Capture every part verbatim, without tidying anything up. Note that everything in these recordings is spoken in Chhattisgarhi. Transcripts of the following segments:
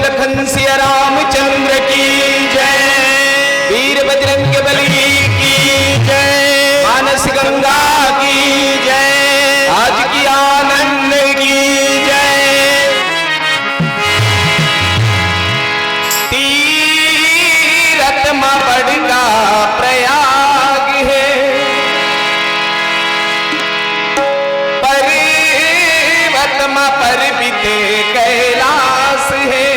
लखन सिया रामचंद्र की जय, वीर बजरंग बली की जय, मानस गंगा की जय, आज की आनंद की जय। तीरथ म बड़का प्रयाग हे, पर्वत म पर्वत कैलाश हे,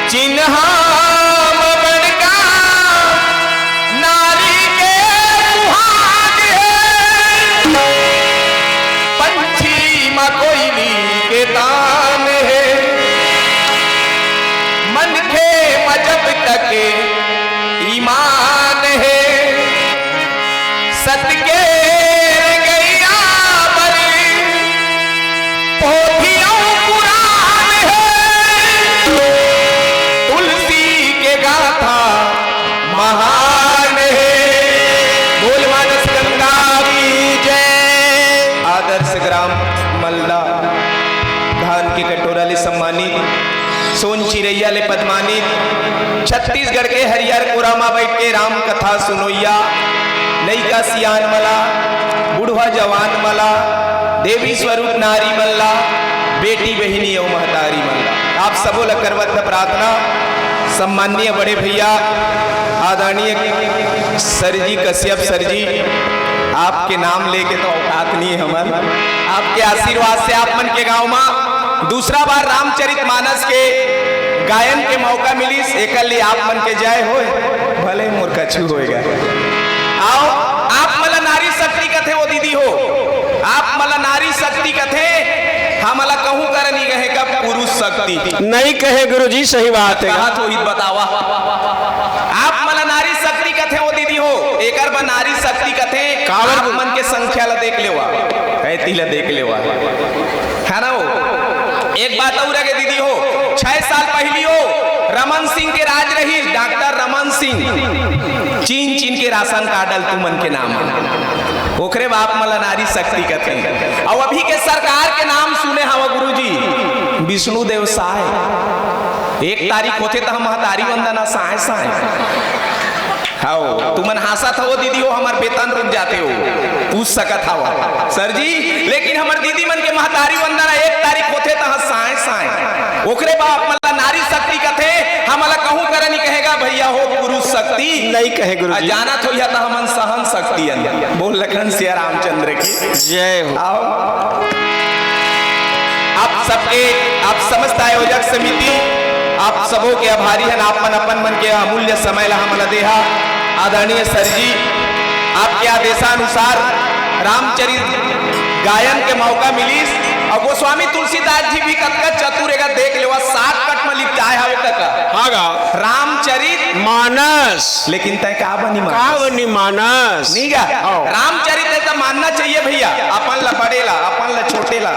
चिन्हा म बड़का नारी के सुहाग हे, पंछी म कोयली के तान हे, मनखे म जब तक ईमान हे, सत के गैया बर पोथी अउ पुराण हे, तुलसी के गाथा महान हे। बोल मानस गंगा की जय। आदर्श ग्राम मलदा, धान के कटोरा ले सम्मानित, सोन चिरैया ले पदमानित, छत्तीसगढ़ के हरियर कोरा म बइठ के राम कथा सुनोइया, लइका सियान मन ला, बुढ़वा जवान मन ला, देवी स्वरूप नारी मन ला, बेटी बहिनी अउ महतारी मन ला, आप सबो ला करवत प्रार्थना। सम्माननीय बड़े भैया आदरणीय सर जी, कश्यप सर जी, आपके नाम लेके तो औकात नहीं है हमर। आपके आशीर्वाद से आप मन के गांव मा दूसरा बार रामचरित मानस के गायन के मौका मिलिस, एकर लिए आप मन के जय होय, भले मोर कछु होय गा। अउ आप मन ला नारी शक्ति कथे वो दीदी हो, आप मन ला नारी शक्ति कथे, हमन ला कहूं करा नइ कहे का पुरुष शक्ति। नइ कहे गुरुजी, सही बात हे। कहा तो हित बतावा। आप मन ला नारी शक्ति कथे वो दीदी हो, एकर बर नारी शक्ति कथे। काबर आप गुरु? मन के संख्या ला देख लेवा, ऐती ला देख लेवा, है ना वो? एक बात अउ हे दीदी हो, छह साल पहिली हो रमन सिंह के राज रहिस, डॉक्टर रमन सिंह, चीन चीन के राशन कार्ड ल तुमन के नाम, ओकरे बाप मन ला नारी शक्ति कथे। अउ अभी के सरकार के नाम सुने हवा गुरुजी, विष्णु देव साय। एक तारीख होथे त हम महतारी वंदना साय साय। हव, तुमन हाँसत हव दीदी हो, हमर वेतन रुक जाथे हो, पूछ सकत हव सर जी, लेकिन हमर दीदी मन के महतारी वंदना एक तारीख होथे त साय साय। ओकरे बाप मन ला नारी शक्ति कथे, हमन ला कहूं करा नइ कहे गा भैया हो पुरुष शक्ति। नइ कहे गुरुजी। जानत होइहा त हमन सहन शक्ति अन। बोल लखन सिया रामचंद्र की जय हो। आओ। आप सबके, आप समस्त आयोजक समिति, आप सबो के आभारी हन, आप मन अपन मन के अमूल्य समय ला हमन ला देहा। आदरणीय सर जी, आपके आदेशानुसार रामचरित गायन के मौका मिलिस, अउ गोस्वामी तुलसीदास जी भी कतका चतुर हे गा, देख लेवा, shortcut म लिपटाय हवे कका। हाँ गा। रामचरित मानस। लेकिन तैं का बनी मानस? का बनी मानस? नहीं गा? हाँ। रामचरित ऐसा मानना चाहिए भैया, अपन ला बड़े ला, अपन ला छोटे ला।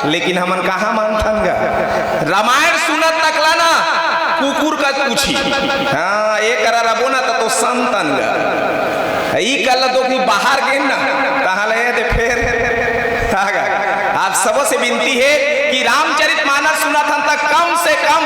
लेकिन हमन कहाँ मानथन गा? रामायण सुनत तक ला ना, कुकुर का पूछी। हाँ, ये करा रबो ना त तो संतन गा। ई कल तो कि बाहर गेन ना, तहाँ ले दे फेर। हाँ गा। आप सबो से विनती हे कि रामचरित मानस सुनत हन त कम से कम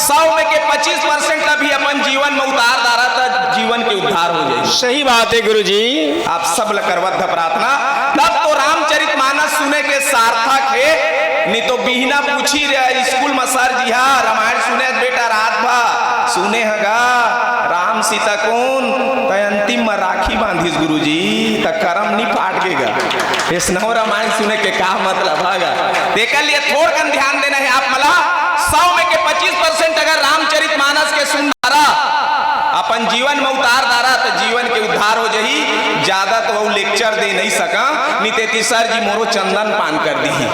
सौ में के पच्चीस percent अभी अपन जीवन में उतार डारा त जीवन के उद्धार हो जाही। सही बात हे गुरुजी। आप सब ल करवत ह प्रार्थना, तब तो रामचरित मानस सुने के सार्थक हे, नहीं तो बिहना पूछी रे स्कूल में सर जी हा रामायण सुने बेटा रात भर सुने ह गा राम सीता कोन, त अंतिम में राखी बांधिस गुरुजी, त करम नहीं पाट गे गा। इसनहो रामायण सुने के का मतलब ह गा? तेकर लिए थोड़ कन ध्यान देना हे आप मन ला। सौ में के पच्चीस percent अगर रामचरित मानस के सुन डारा, अपन जीवन में उतार डारा, त जीवन के उद्धार हो जाही। ज्यादा तो अउ lecture दे नहीं सका, नहीं ते ती सर जी मोरो चंदन पान कर दीही।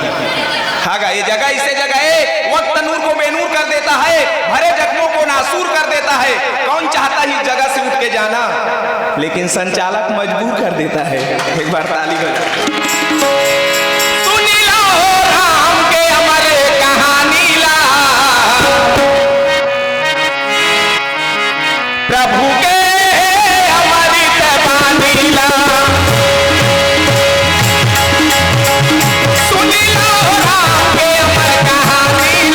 हाँ गा, ये जगह, इसे जगह है, वक्त नूर को बेनूर कर देता है, भरे जख्मों को नासूर कर देता है। कौन चाहता है इस जगह से उठ के जाना, लेकिन संचालक मजबूर कर देता है। एक बार ताली बजा। सुनी ला हो राम के अमर कहानी ला, प्रभु के अमृत बानी ला। सुनी ला हो राम के अमर कहानी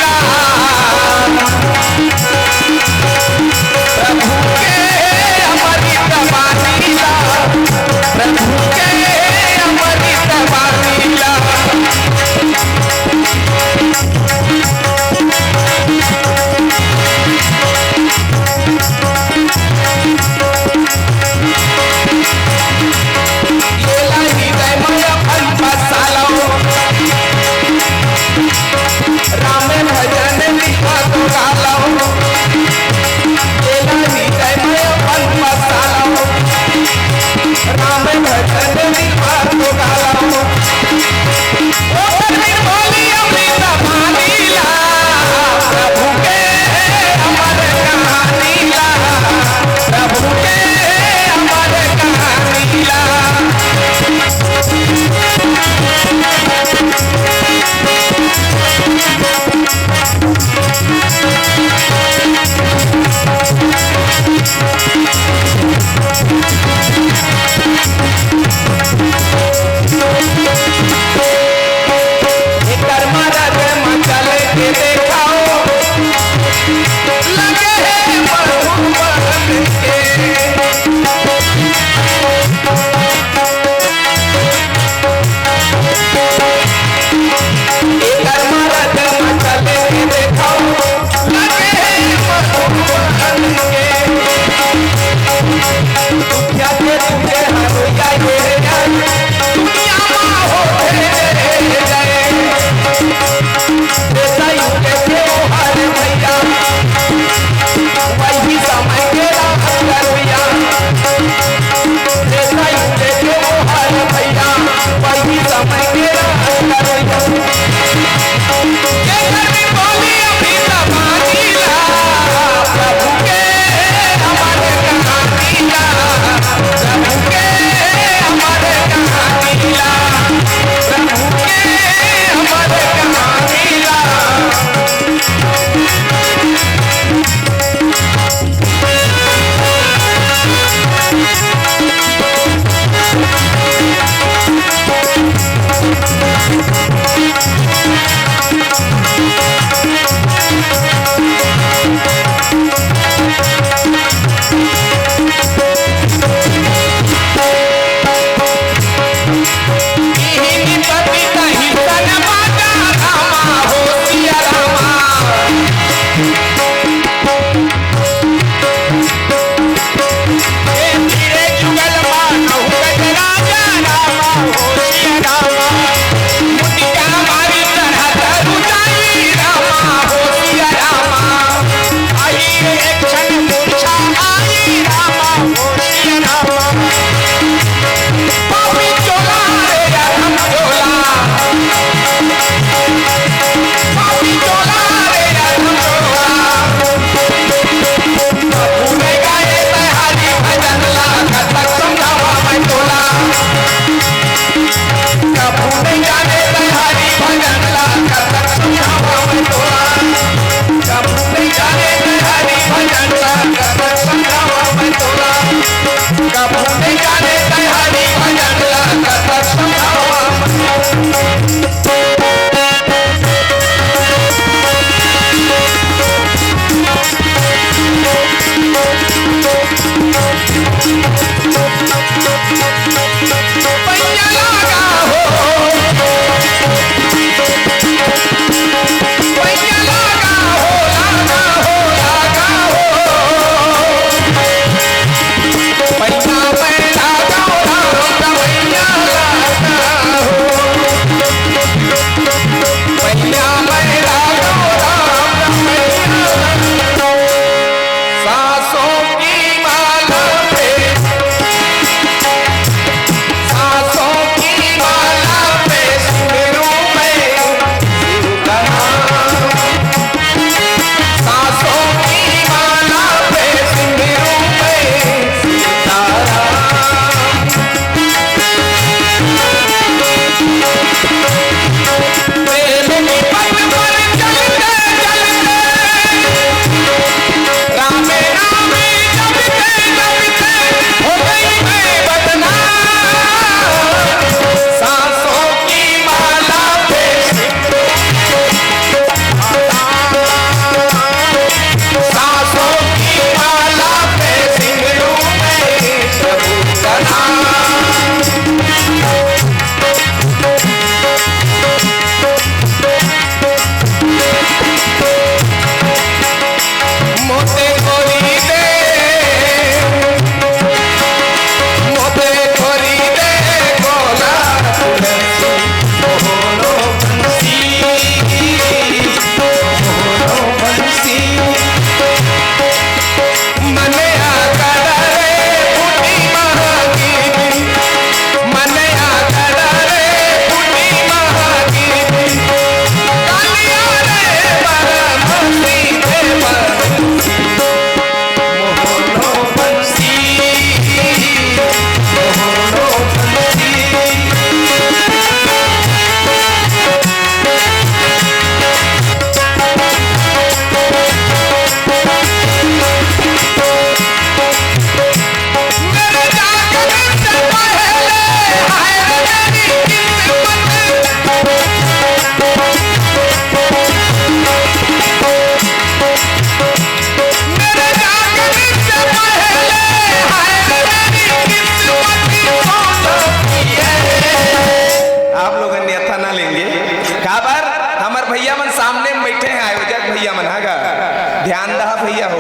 ध्यान दहा भैया हो,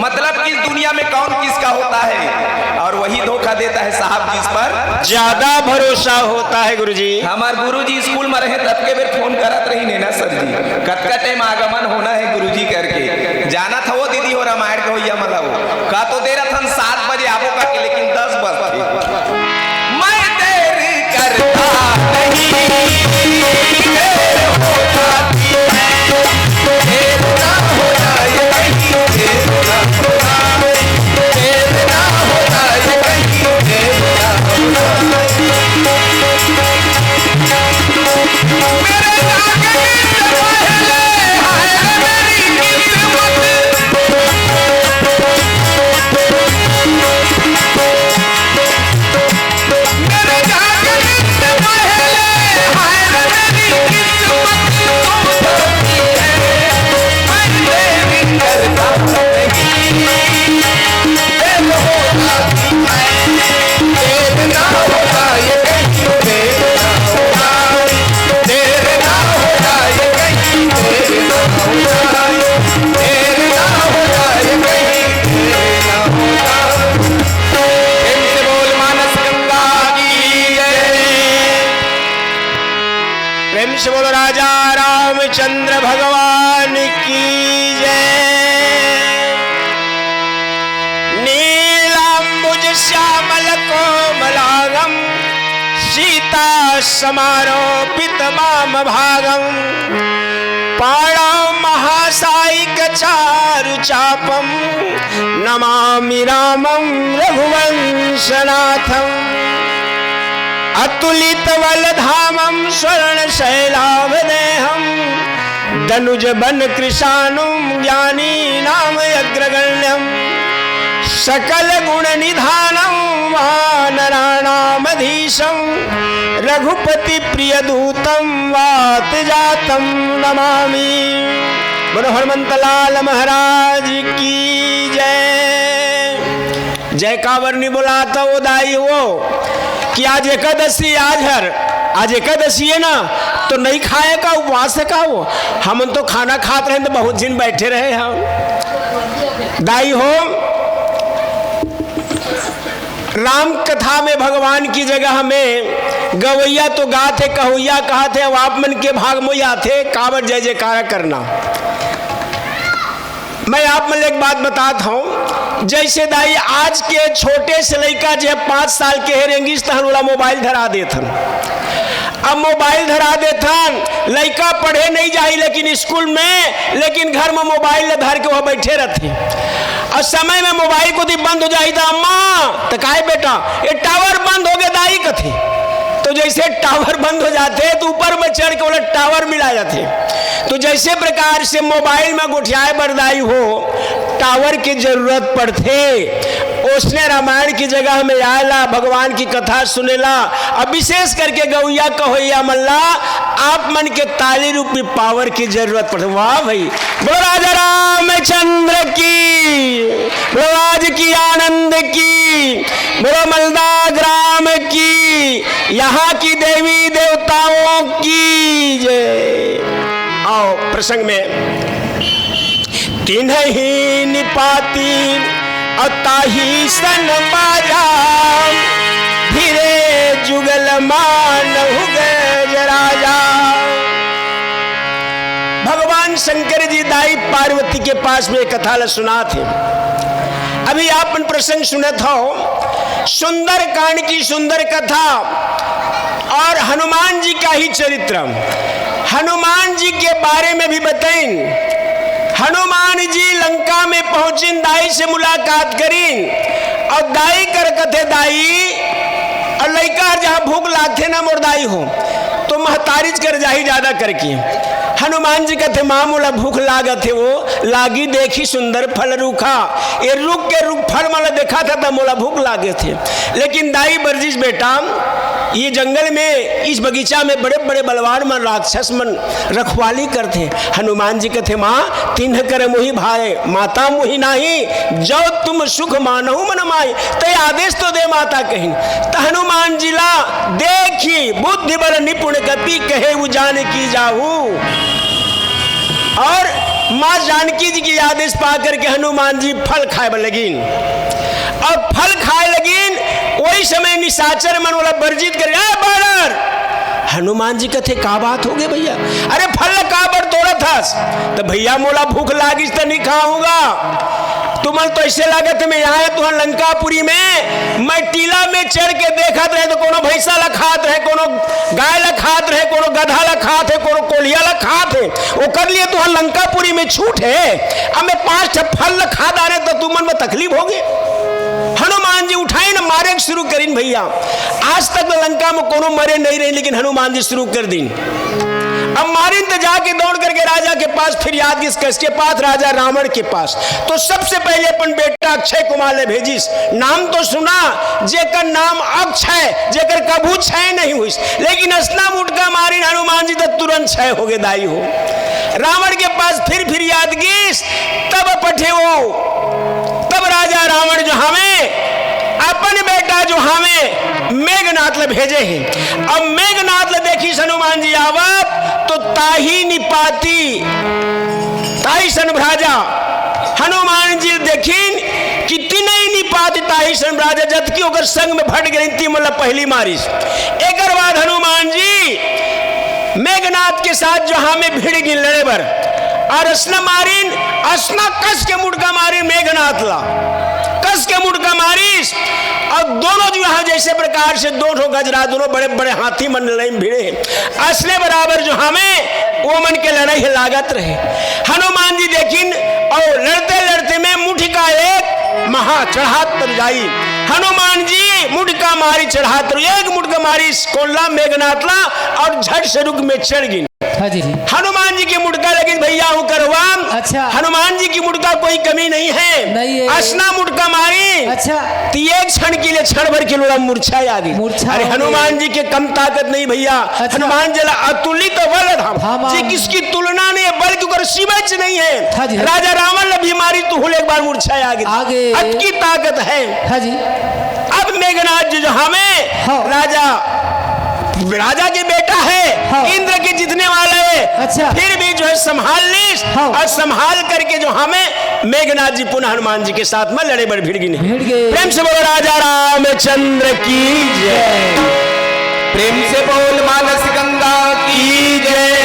मतलब कि इस दुनिया में कौन किसका होता है और वही धोखा देता है साहब, जिस पर ज्यादा भरोसा होता है गुरुजी। हमार गुरुजी स्कूल में रहे तब के बेर फोन करत रही ने ना सर जी, कतका टाइम आगमन होना है गुरुजी करके। जाना था वो दीदी हो रामायण के होइया मला हो, का तो दे रहा था सात बजे आबो करके, लेकिन दस बजते। मैं देर करता नहीं, देर हो जाती है, देर ना हो जाए कहीं, देर ना हो जाए, देर ना हो जाए कहीं, देर ना हो जाए। मेरे जागने से पहले, हाय रे मेरी किस्मत। प्रेम से बोल मानस गंगा की जय। प्रेम से बोल राजा रामचंद्र भगवान की जय। नीलांबुज श्यामल कोमलांगम सीता समारोपित वाम भागम। पाणौ महासायिक चारु चापम नमामि रामं रघुवंशनाथम। अतुलित वल धामम स्वर्ण शैलाभ देहम दनुज बन कृशानुम ज्ञानी नाम अग्रगण्यम। सकल गुण निधानम वानराणाम अधीशम रघुपति प्रिय दूतम वात जातम नमामि। बोलो हनुमंत लाल महाराज की जय। जय काबर नहीं बोलाता वो दाई हो कि आज एकादशी, आज हर, आज एकादशी है ना, तो नहीं खाए का, उपवास है का वो? हमन तो खाना खात रहे तो बहुत दिन बैठे रहे हम। दाई हो, राम कथा में भगवान की जगह में गवैया तो गात हे, कहोइया कहत हे, अब आप मन के भाग में आथे काबर जय जयकारा करना। मैं आप मन एक बात बतात हूँ, जैसे दाई आज के छोटे से लइका जे पाँच साल के हे रेंगिस तहन ओला मोबाइल धरा देथन। अब मोबाइल धरा देथन, लइका पढ़े नहीं जाही लेकिन स्कूल में, लेकिन घर में मोबाइल ल धर के वह बैठे रहथे। और समय में मोबाइल कोती बंद हो जाही त अम्मा, त काय बेटा, ये टावर बंद हो गए दाई कथे। तो जैसे टावर बंद हो जाथे तो ऊपर में चढ़ के ओला टावर मिला जाथे। तो जैसे प्रकार से मोबाइल में गोठियाए बर दाई हो टावर की जरूरत पड़थे, ओसने रामायण की जगह में आयला, भगवान की कथा सुनेला, अब विशेष करके गौया कहोइया मन ला आप मन के ताली रूपी पावर की जरूरत पड़थे। वाह भाई, बोलो राजा रामचंद्र की, बोलो राज की आनंद की, बोलो मलदा ग्राम की, यहाँ की देवी देवताओं की जय। आओ प्रसंग में। तिन्हि निपाती अउ ताहि सन बाजा, धीरे जुगल मानहु गज राजा। भगवान शंकर जी दाई पार्वती के पास में कथा ल सुनात हे। अभी आप मन प्रसंग सुनत हो, सुंदर कांड की सुंदर कथा और हनुमान जी का ही चरित्र। हनुमान जी के बारे में भी बताइन। हनुमान जी लंका में पहुंचिन, दाई से मुलाकात करिन और दाई कर कथे, दाई, और लइका हर जहाँ भूख लागथे ना मोर दाई हो, तो महतारीच कर जाही ज्यादा करके। हनुमान जी कथे, माँ मोला भूख लागत हे, वो लागी देखी सुंदर फल रूखा, ये रुख के रुख फल मन ला देखा था त मोला भूख लागत हे। लेकिन दाई बरजिस, बेटा, ये जंगल में, इस बगीचा में बड़े-बड़े बलवान मन, राक्षस मन रखवाली करथे। हनुमान जी कथे, माँ, तिन्ह कर मोहि भाए, माता मोहि नाही, जो तुम सुख मानहु मन माए। तैं आदेश तो दे माता कहिन। त हनुमान जी ला देखी बुद्धि बल निपुण कपि, कहेउ जानकी जाहू। और माँ जानकी जी के आदेश पा करके हनुमान जी फल खाए बर लगिन। अब फल खाए लगिन, वही समय निशाचर मन ओला वर्जित करे, "ए बानर!" हनुमान जी कथे, "का बात हो गे भैया? अरे फल ला काबर तोड़त हस?" "त भैया मोला भूख लागिस त नहीं खाऊंगा। तुमन तो ऐसे लागत हे मैं यहाँ तुहर लंकापुरी में, मैं टीला में चढ़ के देखत रहे तो कोनो भैंसा ला खात रहे, कोनो गाय ला खात रहे, कोनो गधा ला खात हे, कोनो कोलिया ला खात हे, ओकर लिए तुहर लंकापुरी में छूट हे। अब मैं पांच ठा फल ला खा डारे तो तुमन में तकलीफ होगे।" हनुमान जी उठाइन मारे के शुरू करिन भैया। आज तक लंका में कोनो मरे नहीं रहे, लेकिन हनुमान जी शुरू कर दिन। अब मारिन तो जाके दौड़ करके राजा के पास फिरियाद किस, किसके पास? राजा रावण के पास। तो सबसे पहले अपन बेटा अक्षय कुमार ले भेजिस। नाम तो सुना, जेकर नाम अक्षय, जेकर कभू क्षय नहीं हुइस, लेकिन असना मुटका मारिन हनुमान जी तो तुरंत क्षय हो गए दाई हो। रावण के पास फिर फिरियाद किस, तब पठे वो, तब राजा रावण जो हवे अपन बेटा जो हवे मेघनाथ ल भेजे हे। अब मेघनाथ ल देखिस हनुमान जी आवत तो ताही निपाती, ताही सन भ्राजा। हनुमान जी देखिन कि तिनही निपाती ताही सन भ्राजा, जतकी ओकर संग में भट गए ती मन ल पहली मारिस। एकर बाद हनुमान जी मेघनाथ के साथ जो हवे भिड़ गिन लड़े बर, और असना मारिन, असना कस के मुटका मारिन मेघनाथ ला, कस के मुटका मारिस। और दोनों जो यहाँ जैसे प्रकार से दो ठो गजराज, दोनों बड़े बड़े हाथी मन लड़ाई में भिड़े, असने बराबर जो हवे वो मन के लड़ाई हे लागत रहे। हनुमान जी देखिन और लड़ते लड़ते में मुठिका एक महा चढ़ात तर जाई। हनुमान जी मुटका मारी चढ़ात तर, एक मुटका मारी कोल्ला मेघनाथ ला और झट से रुख में चढ़ गिन। हाँ जी, जी। हनुमान जी के मुटका लगिस भैया हुकरवा। अच्छा। हनुमान जी की मुटका कोई कमी नहीं है। नहीं है। असना मुटका मारी। अच्छा। तो एक क्षण के लिए, क्षण भर के लोड़ा मूर्छा आ गई। मूर्छा अरे हो गई। हनुमान जी के कम ताकत नहीं भैया। अच्छा। हनुमान जी ला अतुलित बल धाम। हाँ, हाँ। जी किसकी तुलना नहीं है, बल की कोई सीमा च नहीं है। हाँ जी। राजा रावण ने भी मारी तो हुल एक बार मूर्छा आ गई। आ गए। अतकी ताकत है। हाँ जी। अब मेघनाथ जी जो हवे हाँ। राजा, राजा के बेटा है, हाँ। इंद्र के जीतने वाला है, अच्छा। फिर भी जो है संभाल लीस हाँ। और संभाल करके जो हवे मेघनाथ जी पुनः हनुमान जी के साथ में लड़े बर भिड़ गिन। भिड़ गए। प्रेम से बोलो राजा रामचंद्र की जय। प्रेम से बोल मानस गंगा की जय।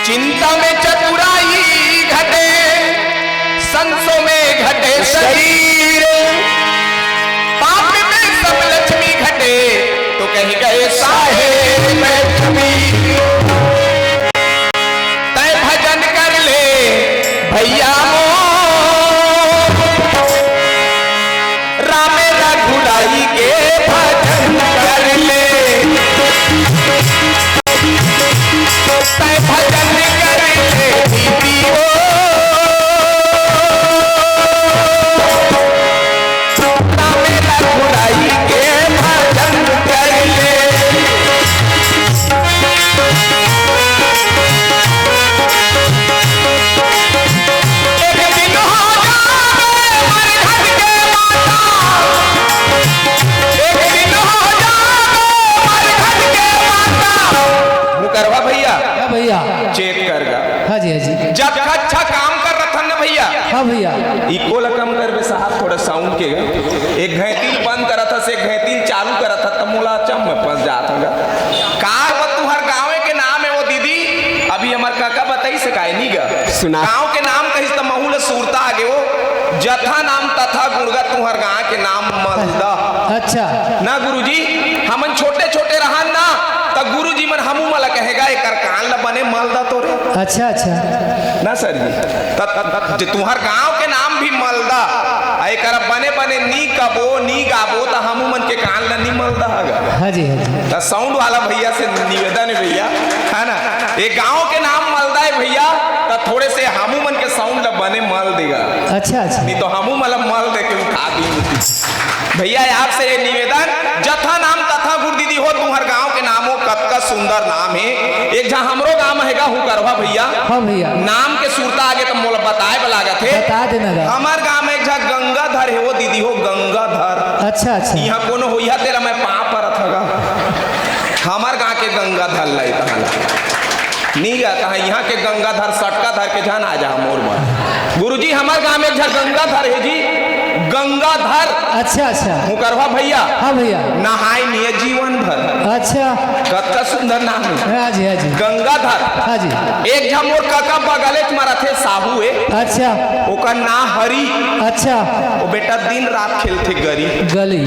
चिंता में चतुराई घटे, संसो में घटे शरीर। पाप में सब लक्ष्मी घटे, तो कहि गए साहेब कबीर। तै भजन कर ले भैया मोर, राम रघुराई के भजन कर ले। तै भजन कर ले दीदी ओ, राम रघुराई के भजन कर ले। एक दिन हो जावे मरघट के माता, एक दिन हो जावे मरघट के माता। मुकरवा भैया, हाँ भैया। चेत कर गा। हाँ जी, हाँ जी। जब अच्छा काम कर रथन ना भैया। हाँ भैया। इको ला कम करबे साहब, थोड़ा साउंड के गा। एक घैंटिल बंद करत हस, एक घैंटिल चालू करत हस, त मोला अचंभ में फंस जात हंगा। का वो तुहर गाँव के नाम है वो दीदी? अभी हमर काका बताइस हे काय नी गा। सुना। गाँव के नाम कहिस त महू ल सुरता आगे वो। जथा नाम तथा गुण गा, तुहर गाँव के नाम मलदा। अच्छा। ना गुरुजी, हमन छोटे-छोटे रहन ना, त गुरुजी मन हमू मन ल कहे गा, "एकर कान ल बने मलदा तो रे।" अच्छा, अच्छा। ना सर जी, त, त, त, जे तुहर गाँव के नाम भी मलदा, आ एकर बने बने नी कबो, नी गाबो, त हमू मन के कान ल नी मलदा हगा। हाँ जी, हाँ जी। त साउंड वाला भैया से निवेदन है भैया, है ना, ये गाँव के नाम मलदा है भैया, त थोड़े से हमू मन के साउंड ल बने मल देगा। अच्छा, अच्छा। नहीं तो हमू मन ल मल दे के उठा दी। भैया, आपसे ये निवेदन, जथा नाम तथा गुण दीदी हो, तुम्हर गांव के नाम हो, कतका सुंदर नाम है। एक झा हमरो गांव में हेगा हुकरवा भैया। हाँ भैया। नाम के सुरता आगे तो मोला बताए बर लागत है। बता देना गा। हमर गांव में एक झा गंगाधर है, वो दीदी हो गंगाधर। अच्छा, अच्छा। यहाँ कोनो होइहा तेरा मैं पाँव परत हगा। हमर गांव के गंगाधर लाई तहला। नी गा, कहा इहाँ के गंगाधर सटका धर के झन आ जा मोर मन। गुरुजी, हमर गांव में एक झन गंगाधर हे जी, गंगाधर। अच्छा, अच्छा। मुकरवा भैया। हाँ भैया। नहाय निये जीवन भर। अच्छा। कतका सुंदर नाम हे। हाँ जी, हाँ जी। गंगाधर। हाँ जी। एक झन मोर कका बगलेच म रथे, साहू हे। अच्छा। ओकर नाम हरी। अच्छा। ओ बेटा दिन रात खेलथे गरी। गली।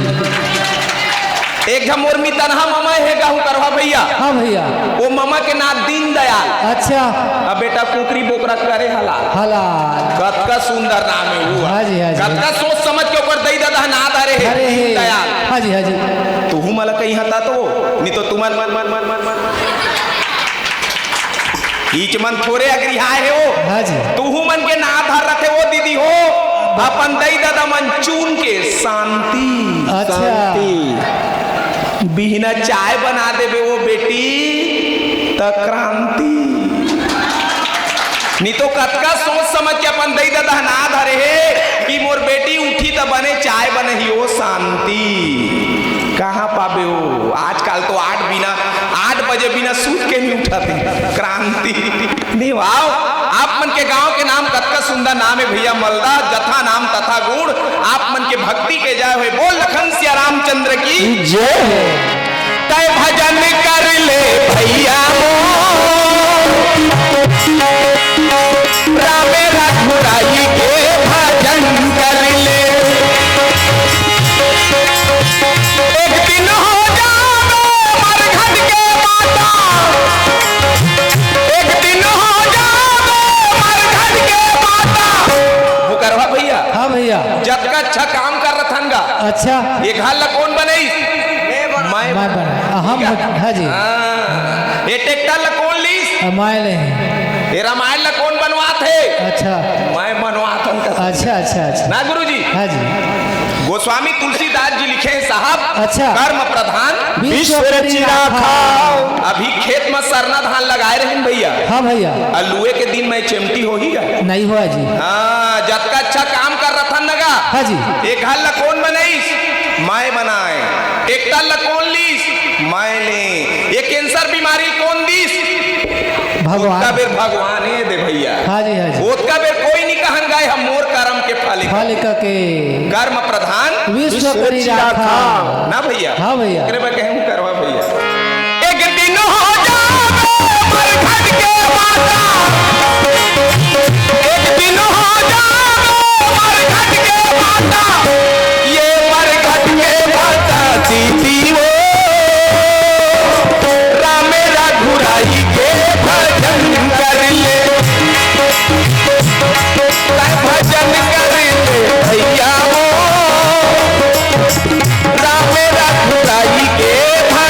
एक झन मोर मितनहा ममा हे गा, मुकरवा भैया। हाँ भैया। ओ ममा के नाम दीनदयाल। अच्छा। अब बेटा कुकरी बोकरा करे हलाल। हलाल। कतका सुंदर नाम हे वो। हाँ जी, हाँ जी। कतका सोच समझ के ओकर दई ददा नाम धरे हे, अरे हे। दीनदयाल। हाँ जी, हाँ जी। तुहू मला कहीं हता तो, नी तो तुमन मन, मन, मन, मन, मन। ईच मन थोरे अगरिहाय हे ओ। हाँ जी। तुहू मन के नाम धर रथे ओ दीदी हो। अपन दई ददा मन चुन के शांति। अच्छा। शांति। बिहना चाय बना देबे ओ बेटी, त क्रांति। नी तो कतका सोच समझ के अपन दई ददा नाम धरे हे कि मोर बेटी उठी त बने चाय बनही ओ शांति। कहाँ पाबे ओ? आजकल तो आठ बिना, आठ बजे बिना सूत के नहीं उठत हे। क्रांति। नहीं वाओ, आप मन के गांव के नाम कतका सुंदर नाम हे भैया, मलदा जथा नाम तथा गुण। आप मन के भक्ति के जय होय। बोल लखन सिया रामचंद्र की जय। तय भजन कर ले भैया मोर, राम रघुराई के भजन कर ले। एक दिन हो जावे मरघट के माता, एक दिन हो जावे मरघट के माता। मुकरवा भैया। हाँ भैया। जतका अच्छा काम कर रथन गा। अच्छा। ये घर ला कौन बनई? मैं मैं बना। हम, हाँ जी। हाँ। ये ट्रैक्टर ला कौन लीस? मैं नहीं। ये रामायण ला कौन बनवात हे? अच्छा। मैं बनवात हूँ का। अच्छा, अच्छा, अच्छा। ना गुरुजी? हाँ जी। गोस्वामी तुलसीदास जी लिखे हैं साहब, अच्छा। कर्म प्रधान विश्व विश्व करी करी राखा। राखा। अभी खेत में सरना धान लगाए रहे भैया। हाँ भैया। आ लुए के दिन में चिमटी हो ही गए। नहीं हुआ जी। हाँ, जतका अच्छा काम कर रथन न गा। हाँ जी। ये घर ला कौन बनईस? मैं बनाए। ट्रैक्टर ला कौन लीस? मैं ले। ये कैंसर बीमारी कौन दीस? भगवान। ओतका बेर भगवान हे दे भैया। हाँ जी, हाँ जी। ओतका बेर कोई नहीं कहन गाय हम मोर कर्म के फल। फल के। कर्म प्रधान विश्व करी राखा। ना भैया। हाँ भैया। एकरे बर कहूँ करवा भैया। एक दिन हो जावे मरघट के माता, एक दिन हो जावे मरघट के माता, ये मरघट के माता दीदी वो, राम रघुराई के भजन कर ले, भजन कर ले भैया वो, राम रघुराई के भजन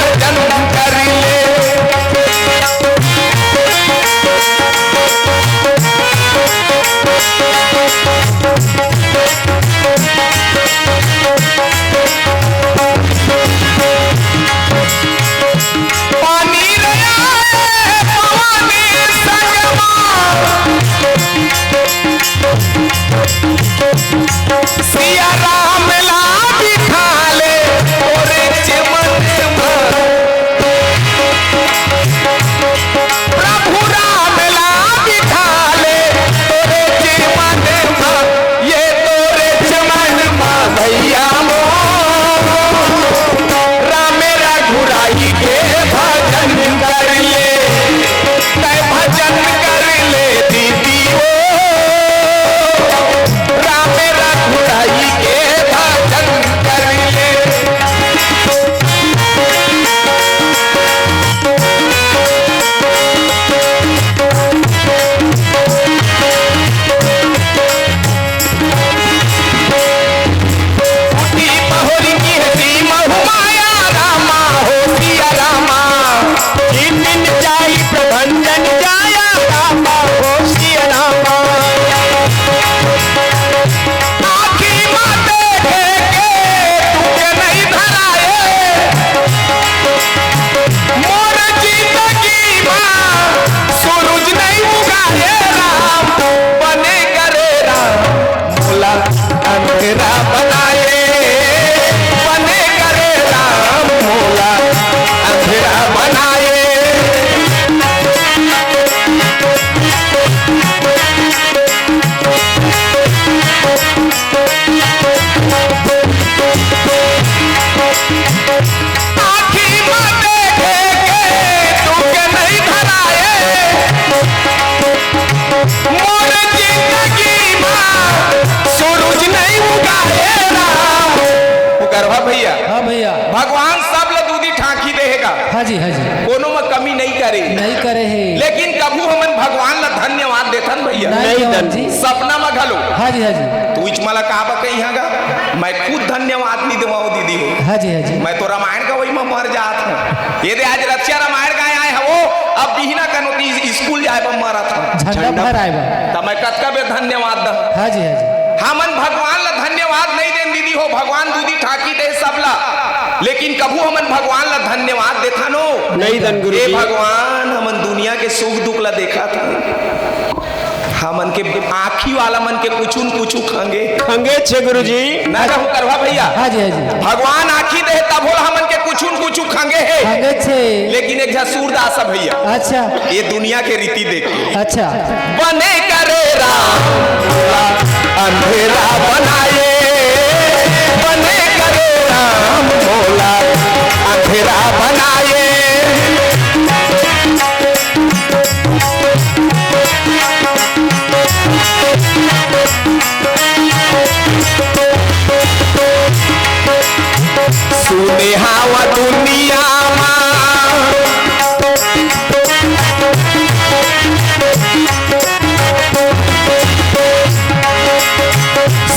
करवा भैया। हाँ भैया। भगवान सब ल दूदी ठांकी देहेगा। हाँ जी, हाँ जी। कोनो म कमी नहीं करे। नहीं करे हे। लेकिन कभू हमन भगवान ल धन्यवाद देथन भैया? नहीं नहीं देवन दन। जी। सपना म घलो। हाँ जी, हाँ जी। तू इच मला का बकई हाँ गा? मैं खुद धन्यवाद नहीं देवाओ दीदी हो। हाँ जी, हाँ जी। मैं तो रामायण गवई म मर जात हूँ। ये दे आज रक्षा रामायण गाय आए हवो, अब बिहना कनो की स्कूल जाए बर मरत हूँ। झंडा झंडा फहराए बर। त मैं कतका बेर धन्यवाद दहूँ? हाँ जी, हाँ जी। हमन भगवान ल धन्यवाद नहीं देन दीदी हो, भगवान दूदी ठाकी दे सबला, लेकिन कभू हमन भगवान ल धन्यवाद देथन ओ? नहीं दन गुरु हे जी। भगवान, हमन दुनिया के सुख दुख ल देखत हन, हमन के आँखी वाला मन के कुछु न कुछु खंगे। खंगे छे गुरु जी। ना कहूँ करवा भैया। हाँ जी, हाँ जी। भगवान आँखी दे तभो ल हमन के कुछु न कुछु खंगे हे। खंगे छे। लेकिन एक झा सूरदास भैया। अच्छा। ये दुनिया के रीति देख के। अच्छा। बने करे राम भोला अंधेरा बनाए, बने करे राम भोला अंधेरा बनाए। सुने हवा दुनिया मा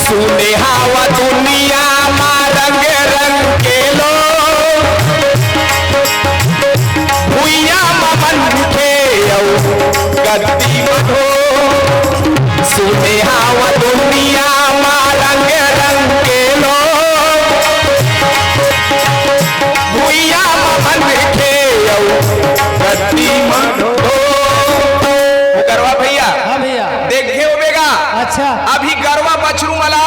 सुने हवा दुनिया मा रंग रंग के लोग, भुइयां म मनखे अउ गद्दी म ढोर। सुने हवा दुनिया मा रंग रंग के लोग, भुइयां म मनखे अउ गद्दी म ढोर। करवा भैया। हाँ भैया। देखे होबे गा। अच्छा। अभी गरवा बछरू मला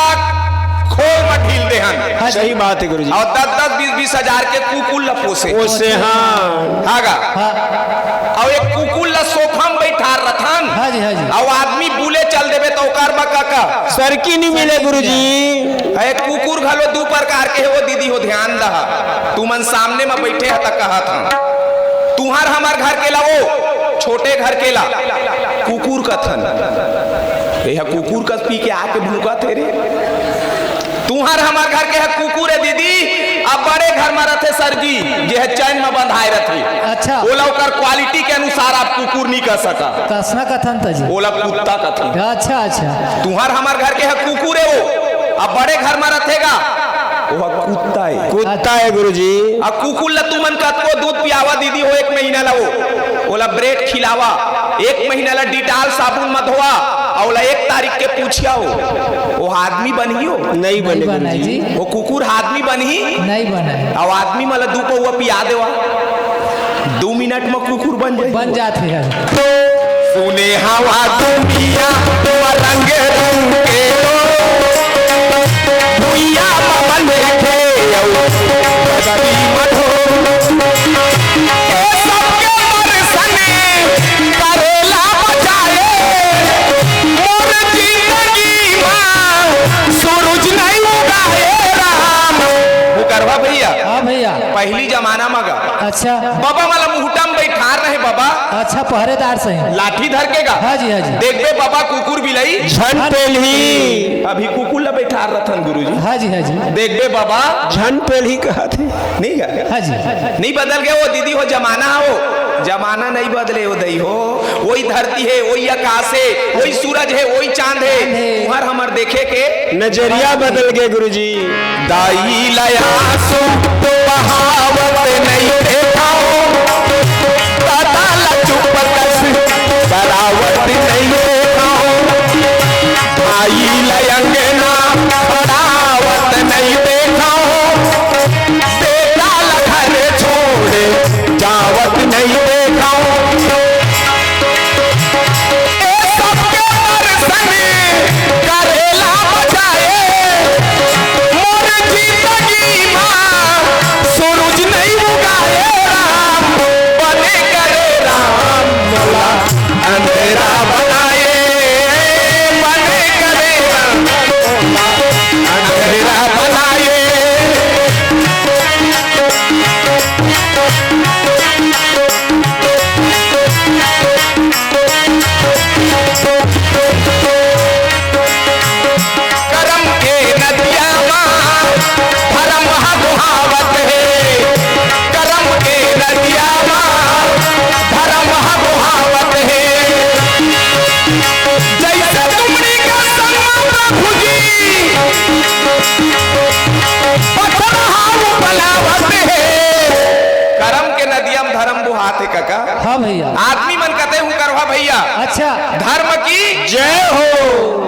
खोल म ढील देहन। हाँ जी। सही बात हे गुरु जी। अउ दस दस बीस बीस हजार के कुकुर ल पोसे। पोसे, हाँ। हाँ गा। हाँ। अउ एक कुकुर ल सोफा म बइठार रथन। हाँ जी, हाँ जी। अउ आदमी बुले चल देबे त ओकर बर का का? सरकी नहीं मिले गुरु जी। अरे कुकुर घलो दू प्रकार के हे ओ दीदी हो, ध्यान दहा। तुमन सामने म बइठे ह त कहत हंव। तुंहर हमर घर के ला ओ, छोटे घर के ला कुकुर कथन। ए ह कुकुर कस पी के आके भूकत हे रे। तुंहर हमर घर के ह कुकुर हे दीदी, अब बड़े घर म रथे सरगी, जे ह चैन म बंधाए रथे। अच्छा। ओला ओकर quality के अनुसार आप कुकुर नी कह सका। कसना कथन त जी। ओला कुत्ता कथन। अच्छा, अच्छा। तुंहर हमर घर के ह कुकुर हे ओ, अब बड़े घर म रथे गा, ओ ह कुत्ता हे। कुत्ता हे गुरुजी। अब कुकुर ल तुमन कतको दूध पियावा दीदी हो, एक महीना ला ओ, ओला bread खिलावा, एक महीना ला Dettol साबुन म धोवा, अउ ओला एक तारीख के पूछिया ओ, ओ आदमी बनही ओ? नहीं बने नहीं बने गुरुजी। जी। ओ कुकुर आदमी बनही? नहीं बने। अउ आदमी मन ला दू पौवा पिया देवा, दू मिनट म कुकुर बन जाही। बन जात हे। सुने हवा दुनिया म रंग रंग के लोग, भुइयां म मनखे अउ धरती म ढोर। ए सबके दर्शन करेला बचाए, मोर जिंदगी म सूरज नहीं उगाए राम। मुकरवा भैया। हाँ भैया। पहिली जमाना म गा। अच्छा। बबा मन ला मुहटा म बइठार रहे बबा। अच्छा, पहरेदार सही। लाठी धर के गा। हाँ जी, हाँ जी। देखबे बबा कुकुर बिलई। झन पेलही। अभी कुकुर ला बइठार रथन गुरुजी। हाँ जी, हाँ जी। देखबे बबा। झन पेलही कहत हे। नहीं गा। हाँ जी। नहीं बदल गे ओ दीदी हो, जमाना हो। जमाना नहीं बदले ओ दई हो। ओही धरती हे, ओही आकाश हे, ओही सूरज हे, ओही चांद हे। चांद हे। तुंहर हमर देखे के नजरिया बदल गे गुरुजी। दाई ला आंसू तो बहावत नहीं देखा हूँ, दादा ला चुप कस करावत नहीं देखा हूँ, भाई ला अंगना खड़ावत नहीं देखा हूँ, बेटा ला घर छोड़े जावत नहीं देखा हूँ। ए सबके दर्शन करेला बचाए, मोर जिंदगी मा सूरज नहीं उगाए आते काका। हाँ भैया। आदमी मन कथे हूँ करवा भैया। अच्छा। धर्म की जय हो।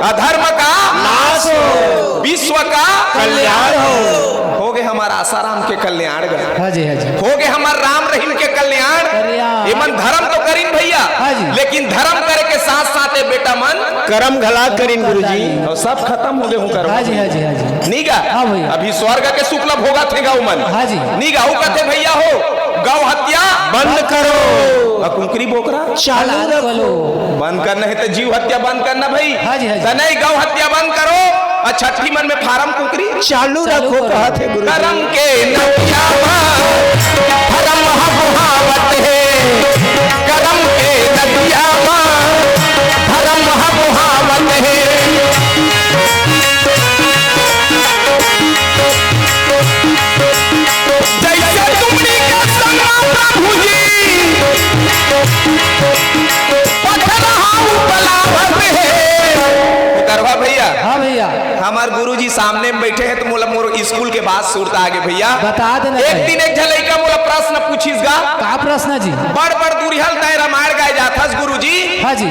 अधर्म का नाश हो। विश्व का कल्याण हो। हो गए हमारा आसाराम के कल्याण गा। हाँ जी, हाँ जी। हो गए हमार राम रहीम के कल्याण। कल्याण। ये मन धर्म तो करिन भैया। हाँ जी। लेकिन धर्म करे के साथ साथ ये बेटा मन कर्म घला करिन गुरुजी। और सब खत्म हो गए हूँ करवा हाँ जी, भैया। हाँ जी, हाँ जी। नी गा? हाँ भैया। अभी स्वर्ग के सुख ला भोगत हे गौ मन। हाँ जी। नी गा? वो कथे भैया हो, गौ हत्या बंद करो। और कुकरी बोकरा चालू चालू रखो। करो। बंद करना है तो जीव हत्या बंद करना भाई। हाँ जी, हाँ जी। तो नहीं, गौ हत्या बंद करो और छठी मन में फार्म कुकरी चालू चालू रखो, करो। कहा थे गुरु जी। करम के नदिया मा धर्म ह बहावत हे, करम के नदिया मा धर्म ह बहावत हे। जैसे तुमनी के संग प्रभु जी पथरहा उपलावत हे। करवा भैया। हाँ भैया। हमार गुरुजी सामने में बैठे हैं तो मोला मोर स्कूल के बात सुरता आगे भैया। बता देना एक भाई। दिन एक झन लइका मोला प्रश्न पूछिस गा। का प्रश्न जी? बड़ बड़ दुरिहा ल तैं रामायण गाए जाथस गुरुजी। हाँ जी।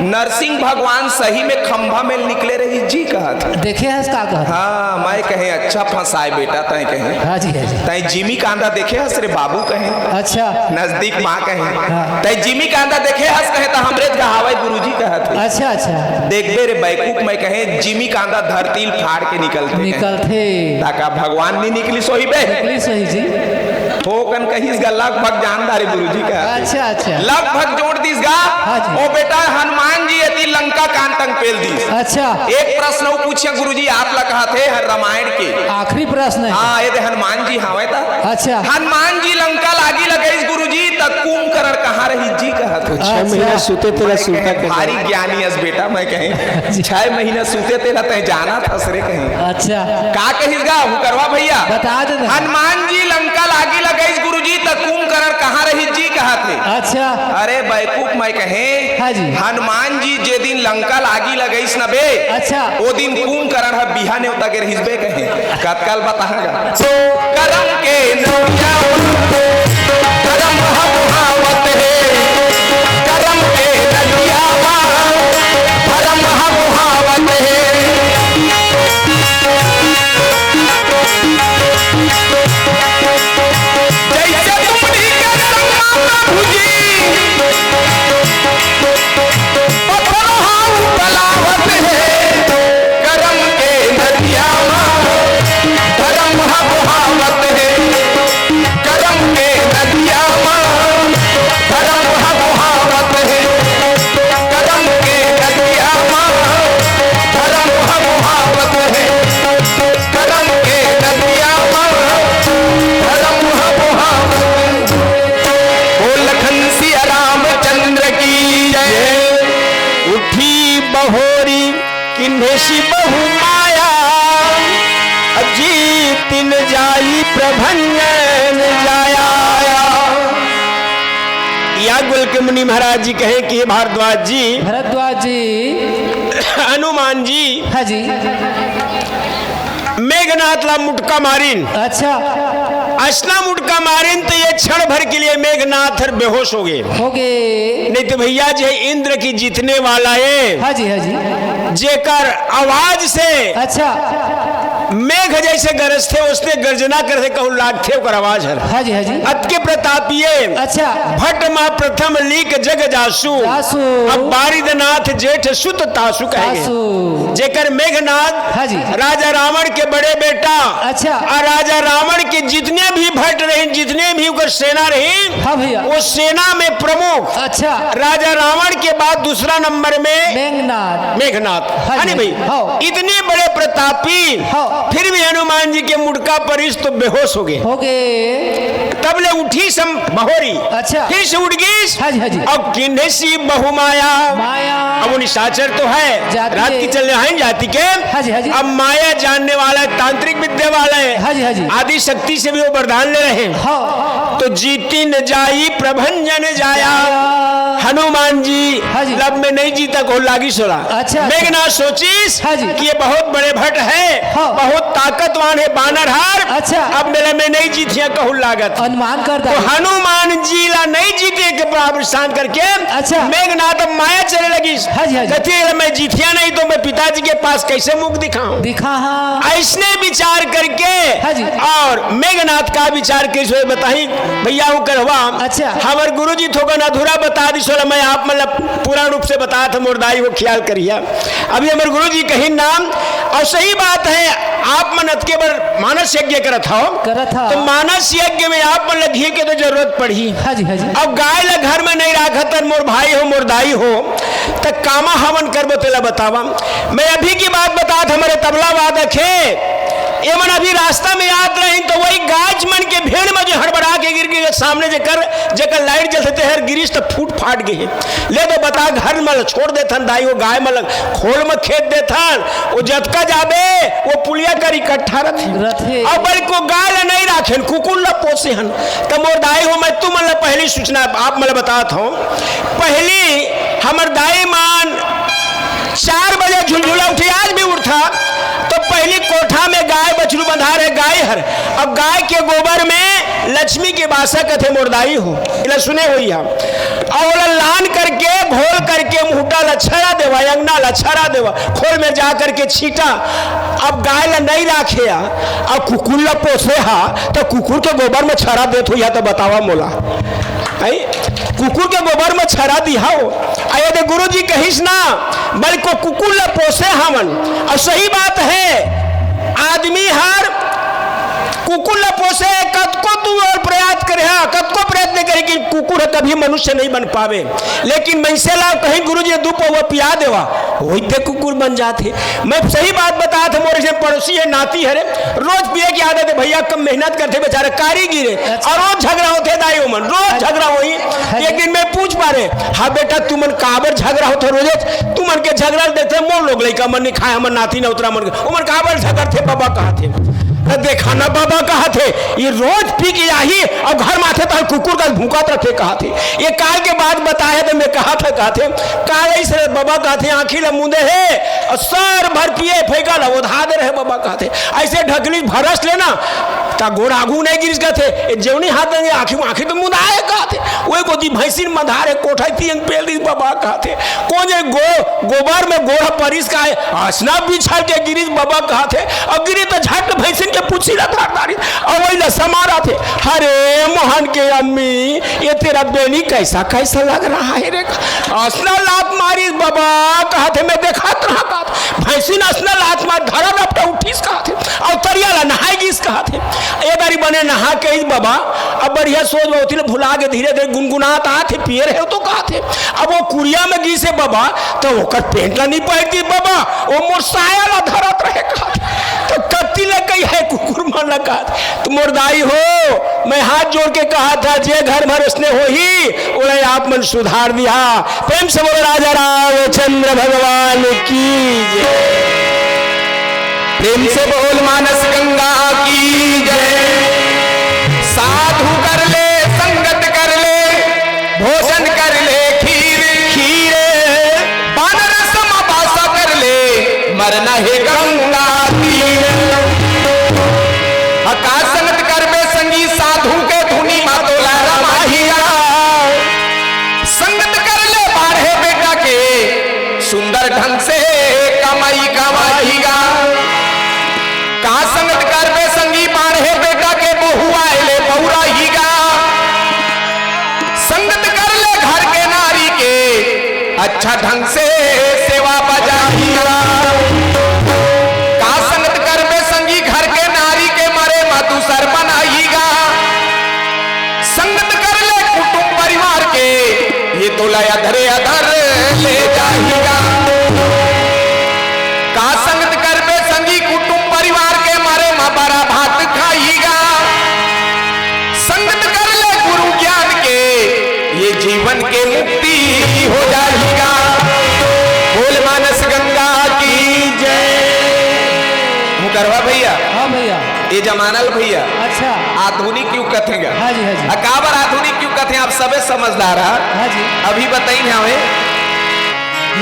नरसिंह भगवान सही में खंभा में निकले रहिस जी कहत। देखे हस का कहत? हाँ, मैं कहे अच्छा फंसाए बेटा तैं कहे। हाँ जी, हाँ जी। तैं जिमी कांदा देखे हस रे बाबू कहे। अच्छा। नजदीक माँ कहे। हाँ। तैं जिमी कांदा देखे हस कहे त हमरे जगह हावय गुरुजी कहत हे। अच्छा, अच्छा। देखबे रे बैकूफ मैं कहे जिमी कांदा धरती ल फाड़ के निकलथे कहे। निकलथे। ताका भगवान नी निकलिस होही बे? निकलिस होही जी। थोकन कहिस गा लगभग जानदार हे गुरुजी का। अच्छा, अच्छा। लगभग जोड़ दिस गा। हाँ जी। ओ बेटा हनुमान जी यदि लंका कांतंग पेल दिस। अच्छा। एक प्रश्न अउ पूछिया गुरुजी आप ला कहत हे हर रामायण के। आखिरी प्रश्न है। हाँ, ये दे हनुमान जी हावय ता। अच्छा। हनुमान जी लंका ल आगी लगइस गुरुजी, त कुंभकर्ण कहाँ रहिस जी कहत हे। छह अच्छा। महीना सुते तेला मैं सुता कहे, के भारी ज्ञानी अस बेटा, मैं कहे, जी। छह महीना सुते तेला तैं जानत हस रे कहे। अच्छा। का कहिस गा, हुकरवा भैया? बता दे ना। हनुमान जी लंका ल आगी लगइस गुरुजी, त कुंभकर्ण कहाँ रहिस जी कहत हे। अच्छा। अरे बैकूफ, मैं कहे, हाँ जी। हनुमान जी जे दिन लंका ल आगी लगइस न बे, अच्छा। ओ दिन कुंभकर्ण ह बिहा नेवता गे रहिस बे कहे। कतका ल बताहूँ गा। करम के नदिया मा, धर्म ह बहावत हे। करम के नदिया मा, धर्म ह बहावत हे। जैसे तुमनी के संग प्रभु जी पथरहा उपलावत हे, करम के नदिया मा धर्म ह बहावत हे, करम के नदिया मा धर्म ह बहावत हे, करम के नदिया मा धर्म ह बहावत हे, करम के नदिया मा धर्म ह बहावत हे। ओ लखन सिया रामचंद्र की जय। उठी बहोरी किन्हेसि बहु माया, अजीति न जाई प्रभंजन जाया। या कुल के मुनि महाराज जी कहे कि हे भारद्वाज जी, भरद्वाज जी। हनुमान जी हाँ जी। मेघनाथ ला मुटका मारिन। अच्छा। असना मुटका मारिन तो ये क्षण भर के लिए मेघनाथ हर बेहोश हो गए। हो गए। नहीं तो भैया जी इंद्र की जीतने वाला है। हाँ जी, हाँ जी। जेकर आवाज से अच्छा। मेघ जैसे गरजथे, उसने गर्जना करथे, कहूँ लागथे ओकर आवाज हर। हाँ जी, हाँ जी। अतके प्रतापीय अच्छा। भट मा प्रथम लीक जग जासु। जासु। अब बारिदनाथ जेठ सुत तासु कहेंगे। तासु। जेकर मेघनाथ हाँ जी। राजा रावण के बड़े बेटा अच्छा। और राजा रावन के जितने भी भट रहिन, जितने भी ओकर सेना रहिन, हाँ भैया। वो सेना में प्रमुख अच्छा। राजा रावन के बाद दूसरा नंबर में मेघनाथ। मेघनाथ। हाँ है जी। नी भाई? हाँ। इतने बड़े प्रतापी, हाँ। फिर भी हनुमान जी के मुटका परिस तो बेहोश हो गए। हो गए। तब ले उठी सम बहोरी। अच्छा। फिर से उठ गई। हाँ जी, हाँ जी। अब किन्हेसि बहु माया। माया। अब वो निशाचर तो है, जाति रात के। की चलने हैं जाति के। हाँ जी, हाँ जी। अब माया जानने वाला है, तांत्रिक विद्या वाला है। हाँ जी, हाँ जी। आदि शक्ति से भी वो वरदान ले रहे हैं। हाँ। तो जीति न जाई प्रभंजन जाया। हनुमान जी हाँ जी। लब में नहीं जीता को लागी सोला। अच्छा, अच्छा। मेघनाथ सोचिस हाँ जी। कि ये बहुत बड़े भट है, हाँ। बहुत ताकतवान है, बानर हार। अच्छा। अब मेले में नहीं जीतिया कहू लागत। अनुमान कर तो दे। हनुमान जी ला नहीं जीते के प्रावधान करके अच्छा। मेघनाथ अब माया चले लगी। हाँ जी, हाँ जी। कहती है, "मैं जीतिया नहीं तो मैं पिताजी के पास कैसे मुख दिखाऊं?" दिखा, हाँ। ऐसने विचार करके हाँ जी। और मेघनाथ का विचार कैसे बताई भैया, वो करवा। अच्छा। हमर गुरुजी थोकन अधूरा बता दी सोला, मैं आप मतलब पूरा रूप से बता था, मोर दाई हो ख्याल करिया। अभी हमर गुरुजी कही नाम, और सही बात है, आप मन अतके बर मानस यज्ञ करत हो, करत हा। तो मानस यज्ञ में आप मन ल घी के तो जरूरत पड़ही। हाँ जी, हाँ जी। अब गाय ल घर में नहीं राखत हन, मोर भाई हो, मोर दाई हो, त कामा हवन करबो तेला बतावा। मैं अभी की बात बतात, हमरे तबला वादक हे, एमन अभी रास्ता में आत रहिन, तो वही गाय मन के भीड़ में जो हड़बड़ा के गिर गए, सामने जेकर, जेकर लाइट जलते तेहर गिरिस त फूट फाट गए। ले तो बता, घर में छोड़ देथन दाई, वो गाय मन खोल में खेत देथन, वो जतका जाबे, वो पुलिया कर इकट्ठा रथे। रथे। अब बल्कि वो गाय ला नहीं राखेन, कुकुर ला पोसे हन। त मोर दाई हो, मैं तुमन ला पहली सूचना आप मन ला बतात हूँ। पहली हमर दाई मान चार बजे झुलझुला उठी, आज भी उठा, तो पहली कोठा में गाय बछरू बंधा रहे, गाय हर, अब गाय के गोबर में लक्ष्मी के बासा कथे मोर दाई हो, इला सुने होई हम। और ओला लान करके, घोल करके, मुहटा ला छरा देवा, अंगना ला छरा देवा, खोल में जा करके छीटा। अब गाय ला नहीं राखे हा, अब कुकुर ला पोसे हा, तो कुकुर के गोबर में छरा देत होई हा, तो बतावा मोला। आई? कुकुर के गोबर में छरा दिहा हो। आ यदि गुरुजी कहिस ना, बल्कि कुकुर ला पोसे हमन। और सही बात है, आदमी हर कुकुर ला पोसे, कतको तू और प्रयास करे हा, कतको प्रयत्न करे कि कुकुर ह कभी मनुष्य नहीं बन पावे। लेकिन मइनसे ला कहीं गुरुजी दू पौवा पिया देवा, वही ते कुकुर बन जाथे। मैं सही बात बतात हूँ, मोर एक पड़ोसी है, नाती हरे, रोज पिए की आदत है भैया, कम मेहनत करथे बेचारा, कारीगिर है, अच्छा। और रोज झगड़ा होथे दाई ओमन, रोज अच्छा। झगड़ा होही। अच्छा। एक दिन मैं पूछ पारे, "हाँ बेटा, तुमन काबर झगड़ा होथे रोजे? तुमन के झगड़ा देखे मोर लोग लइका मन नहीं खाए, हमर नाती नौतरा मन के, ओमन काबर झगड़थे?" बाबा कहथे, "देखा ना बाबा," कहथे, "ये रोज पी के आही और घर माथे तहर कुकुर का भूकत रथे," कहथे। ये काल के बात बताए तो मैं कहा था, कहथे, काल ऐसे बाबा कहथे, आँखी ला मूंदे हे और सर भर पिए फेंका ला ओधा दे रहे बाबा कहथे। ऐसे ढकली भरस लेना, ता गोड़ आगू नहीं गिरिस कहथे, ए जेवनी हाथ देंगे आँखी, आँखी तो मूंदा है कहथे। वही कोती भैंसिन मधारे कोठा तियंग पेल दिस बाबा कहथे। कोन जे गो-, गोबर में गोड़ परिस का है, असना बिछल के गिरिस बाबा कहथे। और गिरी तो झट भैंसिन के पूछी ला धार धारी। अउ वही ला समारत हे, "अरे मोहन के अम्मी, ये तेरा बेनी कैसा कैसा लग रहा है रे?" असना लात मारिस बाबा, कहथे, "मैं देखत रहा," कहथे, "भैंसिन असना लात मार धरा रपटा उठिस," कहथे, "अउ तरिया ला नहाए गिस," कहथे। ए दारी बने नहा के आइस बाबा, अब बढ़िया सोच बहुती ले भुला के धीरे धीरे गुनगुनात आत हे, "पिए रहे हो तो," कहथे। अब वो कुरिया में गिस हे बाबा, तो ओकर पेंट ला नहीं पहन दिस बाबा, वो मोर साया ला धरत रहे, कहथे। तो कत्ती ले कही है कुकुर मन ला, कहथे। तो मोर दाई हो, मैं हाथ जोड़ के कहा था, जे घर भर उसने होही, ओला आप मन सुधार दिहा। प्रेम से बोलो राजा रामचंद्र भगवान की जय। प्रेम से बोल मानस गंगा की जय। साधु कर ले, संगत कर ले, भोजन कर ले खीर, खीर। बानर सम बासा कर ले, मरना हे गंगा तीर। ह का संगत करबे संगी, साधु के धुनी मा तोला रमाही गा। संगत कर ले बाढ़े बेटा के, सुंदर ढंग से कमाई कमाही गा। का संगत करबे संगी, बाढ़े बेटा के बहुआए ले बउराही गा। संगत कर ले घर के नारी के, अच्छा ढंग से सेवा बजाही गा। का संगत करबे संगी, घर के नारी के मरे मा दूसर बनाही गा। संगत कर ले कुटुंब परिवार के, ये तोला अधरे अधर ले जाही गा। का संगत करबे संगी, कुटुंब परिवार के मरे मा बरा भात खाही गा। संगत कर ले गुरु ज्ञान के, ये जीवन के मुक्ति हो जाही गा। बोल मानस गंगा की जय। वो करवा भैया, हाँ भैया। ये जमाना ल भैया, अच्छा। आधुनिक युग कथे गा। हाँ जी, हाँ जी। आ, काबर आधुनिक युग कथे, आप सबे समझदार हा। हाँ जी। अभी बताइन हवे,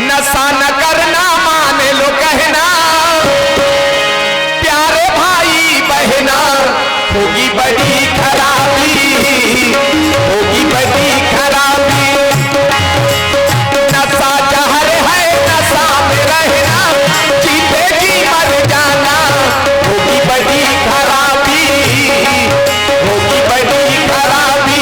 नशा न करना मान लो कहना, प्यारे भाई बहना, होगी बड़ी खराबी, होगी बड़ी खराबी। नशा जहर है, नशा में रहना, जीते जी मर जाना, होगी बड़ी खराबी, होगी बड़ी खराबी।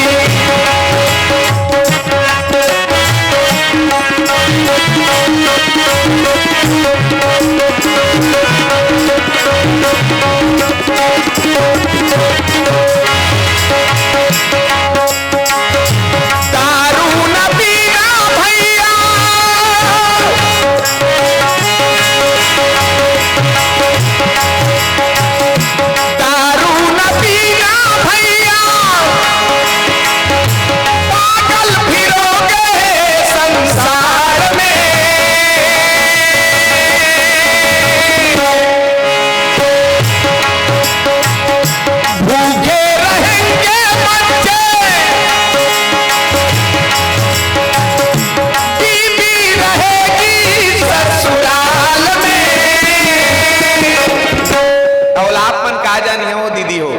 दारू न पीना भैया, दारू न पीना भैया, पागल फिरोगे संसार में। भूखे रहेंगे बच्चे, बीवी रहेगी ससुराल में। औलाद मन का जानी हो दीदी हो,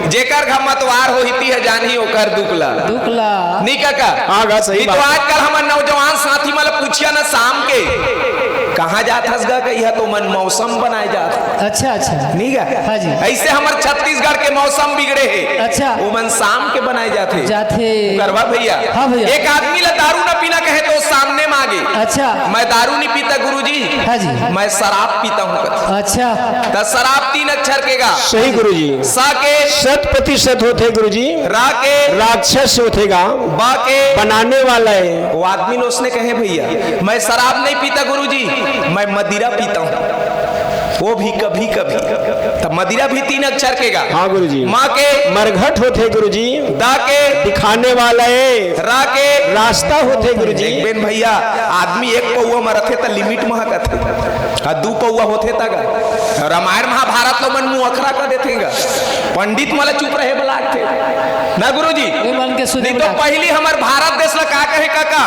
जेकर घर मतवार हो हिती है जानी ओकर दुख ला। दुख ला। नी काका? हाँ गा, सही बात। तो आजकल हमर नौजवान साथी मन ला पूछिया ना शाम के, कहाँ जात हस गा? कहिया तो मन मौसम बनाए जात। अच्छा, अच्छा। नी गा? हाँ जी। ऐसे हमर छत्तीसगढ़ के मौसम बिगड़े हे। अच्छा। वो मन शाम के बनाए जात हे। जात हे। करवा भैया। हाँ भैया। एक आदमी ला दारू ना पीना कहे तो सामने मांगे। अच्छा। मैं दारू नहीं पीता गुरुजी। हाँ जी। मैं शराब पीता हूँ कथे। अच्छा। त शराब तीन अक्षर के गा। सही गुरुजी। सा के। शत प्रतिशत होथे गुरुजी। रा के। राक्षस होथे गा। बा के। बनाने वाला है। वो आदमी ने उसने कहे, "भैया, मैं शराब नहीं पीता गुरुजी, मैं मदिरा पीता हूँ, वो भी कभी कभी।" तब मदिरा भी तीन अक्षर के गा। हाँ गुरुजी। मा के। मरघट होथे गुरुजी। दा के। दिखाने वाला है। रा के। रास्ता होथे गुरुजी। देख बेन भैया, आदमी एक पौवा म रथे त लिमिट म कथे, आ दू पौवा होथे त गा। रामायण महाभारत लो मन मुँह अखरा कर देथे गा। पंडित मन ला चुप रहे बर लागथे ना गुरुजी। ये मन के सुधि नहीं तो बना। पहली हमर भारत देश ला का कहे काका?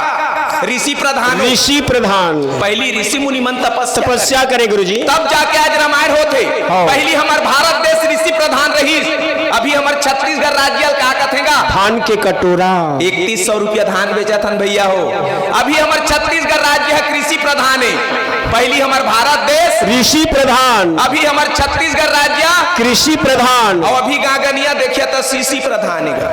ऋषि प्रधान। ऋषि प्रधान। पहली ऋषि मुनि मन तपस्या तपस्या करे गुरुजी। तब जाके आज रामायण होथे। हाँ। पहली हमर भारत देश ऋषि प्रधान रहिस, अभी हमर छत्तीसगढ़ राज्य ल का कथे गा? धान के कटोरा। इकतीस सौ रुपया धान बेचत हन भैया हो। अभी हमर छत्तीसगढ़ राज्य ह कृषि प्रधान हे। पहली हमर भारत देश ऋषि प्रधान। अभी हमर छत्तीसगढ़ राज्य कृषि प्रधान। अउ अभी गागनिया देखिया त सीसी प्रधान हे गा।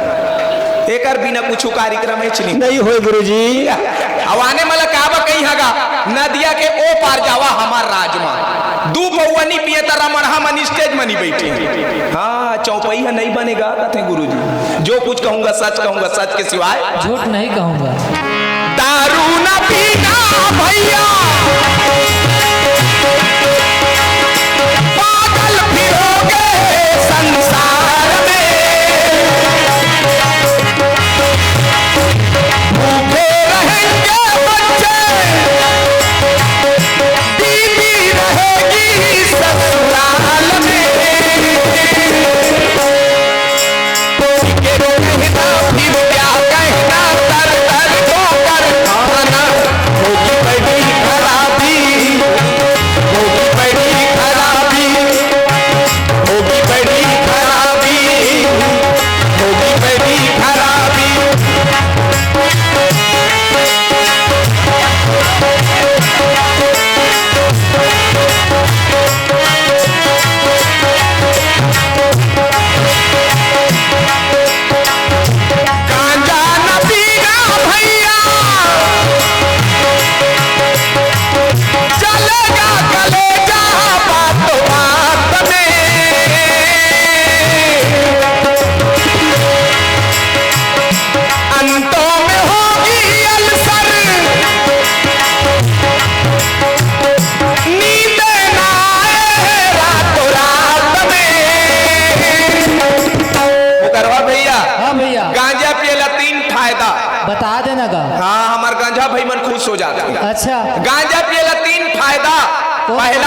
एकर बिना कुछु कार्यक्रम हे नहीं। नहीं होय गुरुजी। अउ आने मन ला का बा कहीं हगा, नदिया के ओ पार जावा हमर राज मा। दू पौवा नी पिए त रमणहा मन stage मा नी बैठे। हाँ, चौपई ह नहीं बने गा कथे गुरुजी। जो कुछ कहूंगा सच कहूंगा, सच के सिवाय झूठ नहीं कहूंगा। दारू ना पीना भैया, पागल फिरोगे संसार में। भूखे रहेंगे बच्चे, बीवी रहेगी ससुराल में। कोई के कहना फिर क्या कहना, दर दर ठोकर खाना, होगी बड़ी खराबी।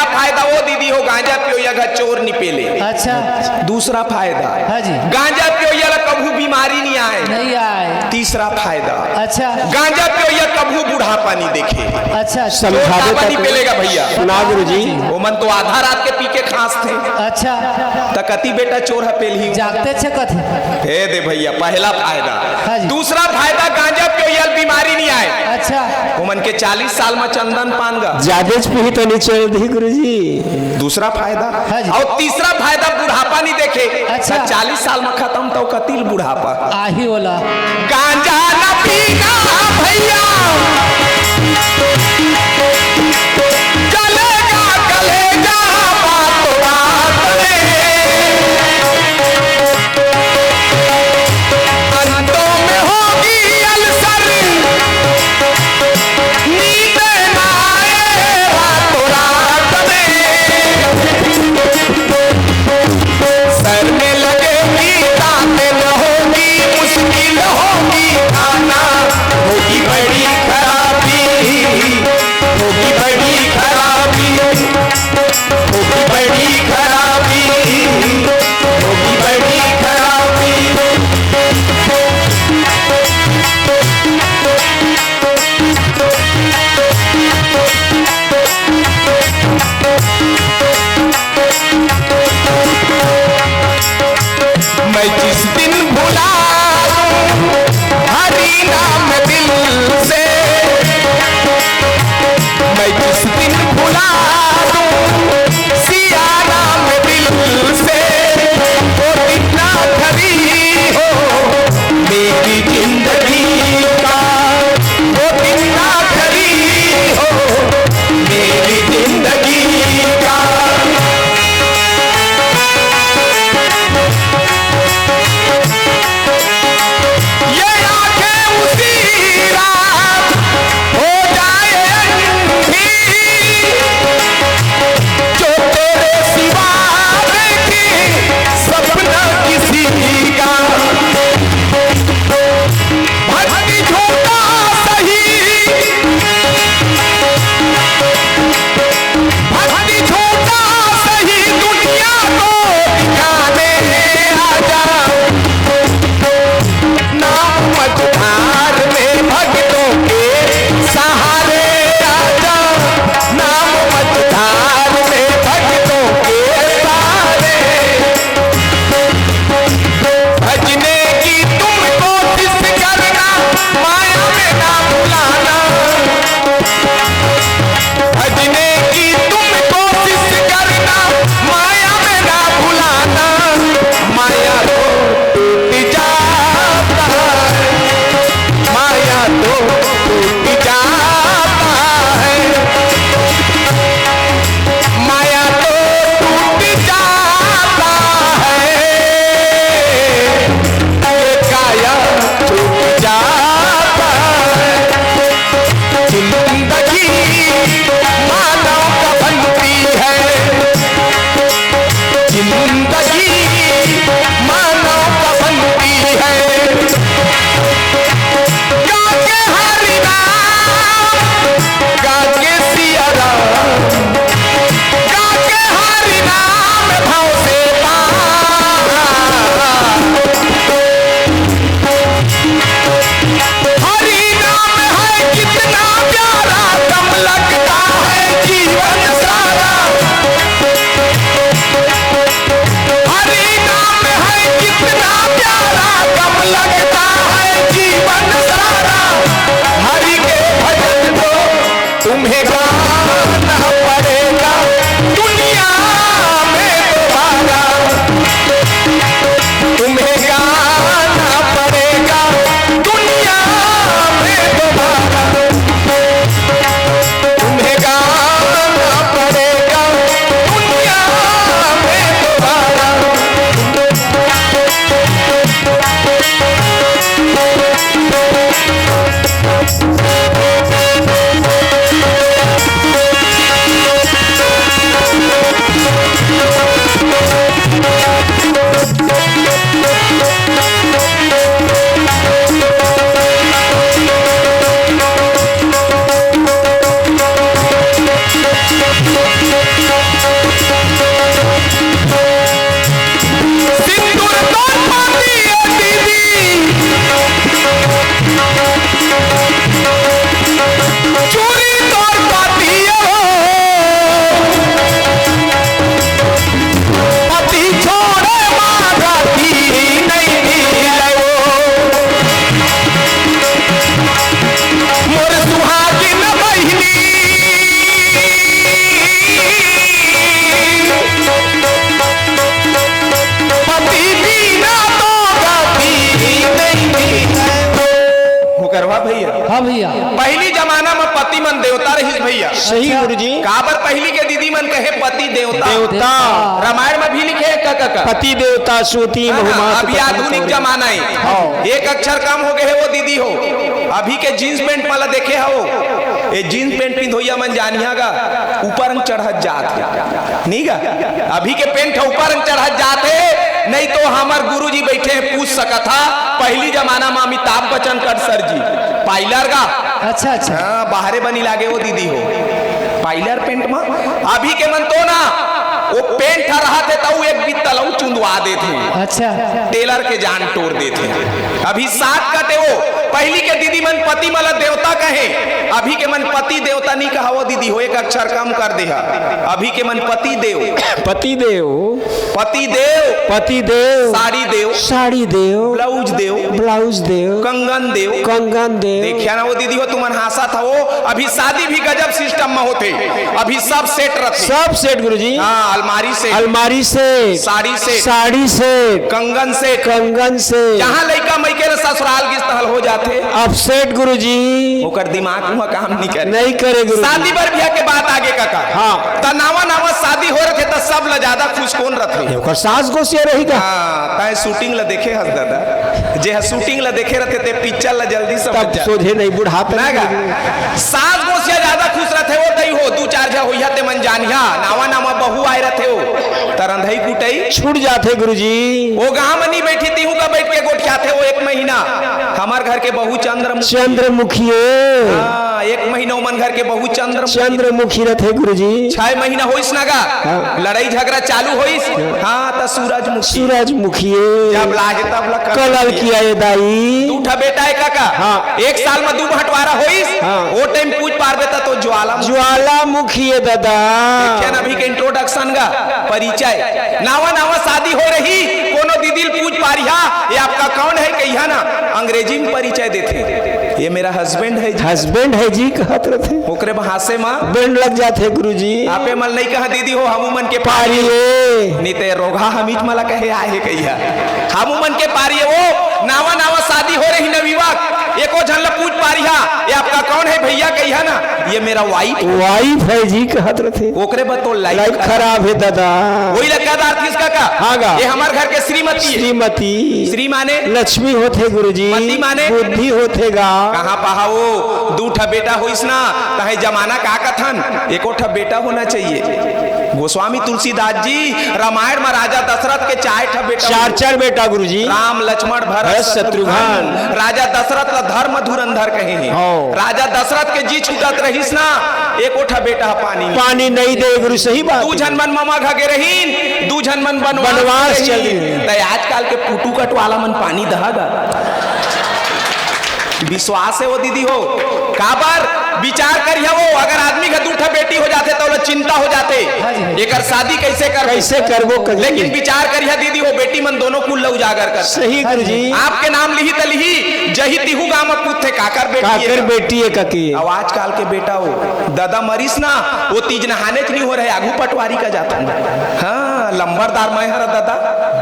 फायदा वो दीदी हो, गांजा पियोइया घर चोर नि पेले। अच्छा। दूसरा फायदा, हाँ जी। गांजा पियोइया ला कभू बीमारी नि आए। नहीं आए। तीसरा फायदा, अच्छा। गांजा पियोइया कभू बुढ़ापा नि देखे। अच्छा। चोर समझावे काबर नि तक पेलेगा भैया? सुना गुरुजी। ओमन तो आधा रात के पी के खांसथे। अच्छा। त कति बेटा चोर ह पेलही? जागते छे कथे। हे दे भैया, पहला फायदा। हाँ जी। दूसरा फायदा, गांजा पियोइया ल बीमारी नि आए। अच्छा। ओमन के चालीस साल म चंदन पान गा। जादेच पीही तो नि चल दी गुरुजी। दूसरा फायदा। हाँ जी। अउ तीसरा फायदा, बुढ़ापा नि देखे। अच्छा। त चालीस साल म खतम, त कति ल बुढ़ापा? आही वाला। गांजा न पीना भैया, जलेगा कलेजा बातों बात में। अंतों में होगी अल्सर, नींद ना आए रातों रात में। सर में लगेगी, दांत न होगी, मुश्किल होगी खाना, होगी बड़ी खराबी। सही गुरुजी। काबर पहिली के दीदी मन कहे पति देवता। देवता। रामायण में भी लिखे हे का, का, का? पति देवता सूती हाँ, महुमात अभी पति आधुनिक तोरे। जमाना हे। हाँ। एक अक्षर कम हो गए हे वो दीदी हो। अभी के जींस पैंट वाला देखे हो, ये जींस पैंट पिंधोइया मन जानिया गा, ऊपर अंग चढ़त जात हे। नहीं गा? अभी के पैंट ह ऊपर अंग चढ़त जात हे, नहीं तो हमर गुरुजी बैठे हैं, पूछ सकत हा। पहिली जमाना में अमिताभ बच्चन कट सर जी, पाइलर गा। अच्छा, अच्छा। हाँ, बाहरे बनी लागे वो दीदी हो। पाइलर पैंट में अभी के मन तो ना, वो पैंट ह रहत हे त एक बित्ता ल अउ चुंदवा देथे। अच्छा। टेलर के जान टोर देथे। अभी सात कटे वो, पहिली के दीदी मन पति मला देवता कहे, अभी के मन पति देवता नहीं कहा वो दीदी हो, एक अक्षर कम कर दे हा। अभी के मन पति देव। पति देव। पति देव। पति देव। साड़ी देव। साड़ी देव। ब्लाउज देव। ब्लाउज देव। कंगन देव। कंगन देव। देखिया ना वो दीदी हो, तुमन हांसत हो, अभी शादी भी गजब सिस्टम में होथे, अभी सब सेट रथे। सब सेट गुरुजी। हाँ, अलमारी सेट। अलमारी set. Sari set. Sari set. कंगन सेट। कंगन सेट। जहाँ लइका मइके ल ससुराल गिस तहल हो जाथे। अपसेट गुरुजी। ओकर दिमाग उहाँ काम नहीं करे। नहीं करे गुरुजी। शादी बर बिहा के बात आगे काका। हाँ। त नावा नावा शादी हो रथे त सब ल ज्यादा खुश कौन रथे? ओकर सास गोसिया रही का? हाँ, तैं शूटिंग ल देखे हस दादा, जे ह शूटिंग ल देखे रथे ते पिक्चर ल जल्दी समझ तब जा। सोझे नहीं बुढ़ापे ना गा। सास गोसिया ज्यादा खुश रथे वो दई हो, दू चार झा होइहा ते मन जानिहा, नावा नावा बहू आए रथे वो, त रंधई कुटई छूट जाथे गुरुजी। वो गांव म नहीं बैठी तिहू का बैठ के गोठियाथे वो एक महीना। हमर घर के बहू चंद्रमुखी। चंद्रमुखी ए। हाँ, एक महीना ओमन घर के बहू चंद्रमुखी। चंद्रमुखी रथे गुरुजी। छह महीना होइस ना गा, हाँ। लड़ाई झगड़ा चालू होइस। हाँ, त सूरजमुखी। सूरजमुखी ए। जब लागे तब ला कलर कलर किया। किया ए दाई। दू ठा बेटा हे काका। हाँ। एक साल में दू बंटवारा होइस। हाँ। वो टाइम पूछ पारबे त तो ज्वालामुखी। ज्वालामुखी ए दादा। देखिया ना अभी के इंट्रोडक्शन गा, परिचय। नावा नावा शादी हो रही, कोनो दीदी ल पूछ पारिहा, ये आपका कौन है कहिहा ना, अंग्रेजी में परिचय देथे। ये मेरा हस्बैंड है जी। हस्बैंड है जी कहत रथे। ओकरे बहासे मा बैंड लग जाथे गुरुजी। आपे मन नहीं कहा दीदी हो, हमू मन के पारी ए। नहीं ते रोगहा हमीच मला कहे आए हे कहिहा। हमू मन के पारी ए वो, नावा नावा शादी हो रही नवयुवक, एको झन ल पूछ पारिहा, ये आपका कौन है भैया कहिहा ना, ये मेरा वाइफ। वाइफ है जी कहत रथे। ओकरे बर तो लाइफ लाइफ खराब। खराब हे दादा। वही लगा दार थीस काका। हाँ गा। ये हमर घर के श्रीमती हे। श्रीमती। श्री माने? लक्ष्मी होथे गुरुजी। मती माने? बुद्धि होथे गा। कहाँ पहा वो? दू ठा बेटा होइस ना, तहे जमाना का कथन, एको ठा बेटा होना चाहिए। गोस्वामी तुलसीदास जी रामायण में राजा दशरथ के चार ठा बेटा चार, होइस। चार बेटा गुरुजी। राम, लक्ष्मण, भरत, भरत, शत्रुघ्न। शत्रुघ्न। राजा दशरथ ला धर्म धुरंधर कहे हे। हाँ। राजा दशरथ के जी छूटत रहिस ना, एको ठा बेटा ह पानी नहीं। पानी नहीं दे गुरु, सही बात दू हे। झन मन ममा घर गे रहिन, दू झन मन बनवास बनवास रहिन। चल रहिन। त आजकल के पुटू कटवाला मन पानी दहा गा। विश्वास हे वो दीदी हो, काबर विचार करिहा वो, अगर आदमी के दू ठा बेटी हो जाथे त ओला चिंता हो जाथे, हाँ जी। एकर शादी कैसे कर कैसे करबो कहिके। लेकिन विचार करिहा दीदी हो, बेटी मन दोनों कुल ल उजागर कर। सही गुरुजी। आपके नाम लिही त लिही, जही तिहू गांव म पूछथे काकर बेटी हे काकर का? बेटी हे कहिके। अब आजकल के बेटा हो, दादा मरिस ना, वो तीज नहानेच नहीं हो रहे, आगू पटवारी का जाथन। हाँ, लंबरदार मैं हरा दादा,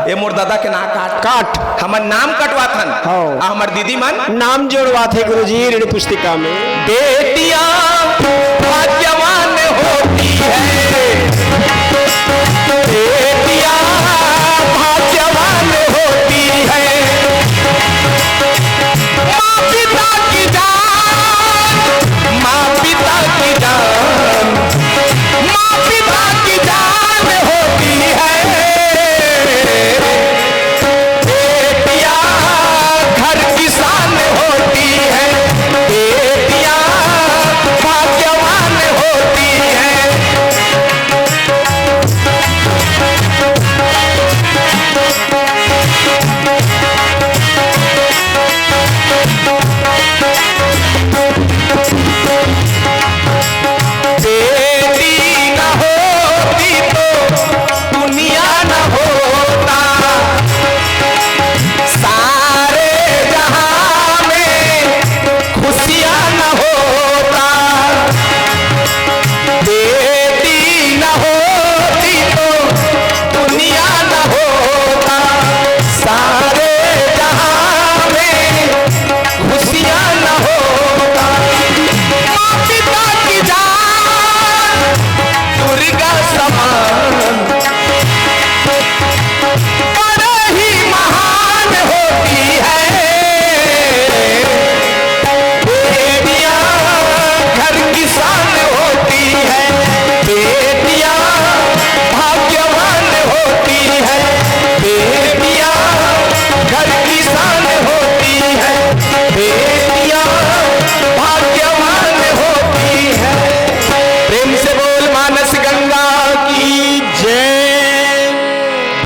ये मोर दादा के ना काट। काट। हमर नाम कटवाथन। हाँ। आ हमर दीदी मन नाम जोड़वाथे गुरुजी ऋण पुस्तिका में। बेटियां भाग्यवान होती है, बेटियां भाग्यवान होती है। माँ पिता की जान, माँ पिता की जान, माँ पिता की जान होती है। बेटियां घर की शान होती है, बेटियां भाग्यवान होती है।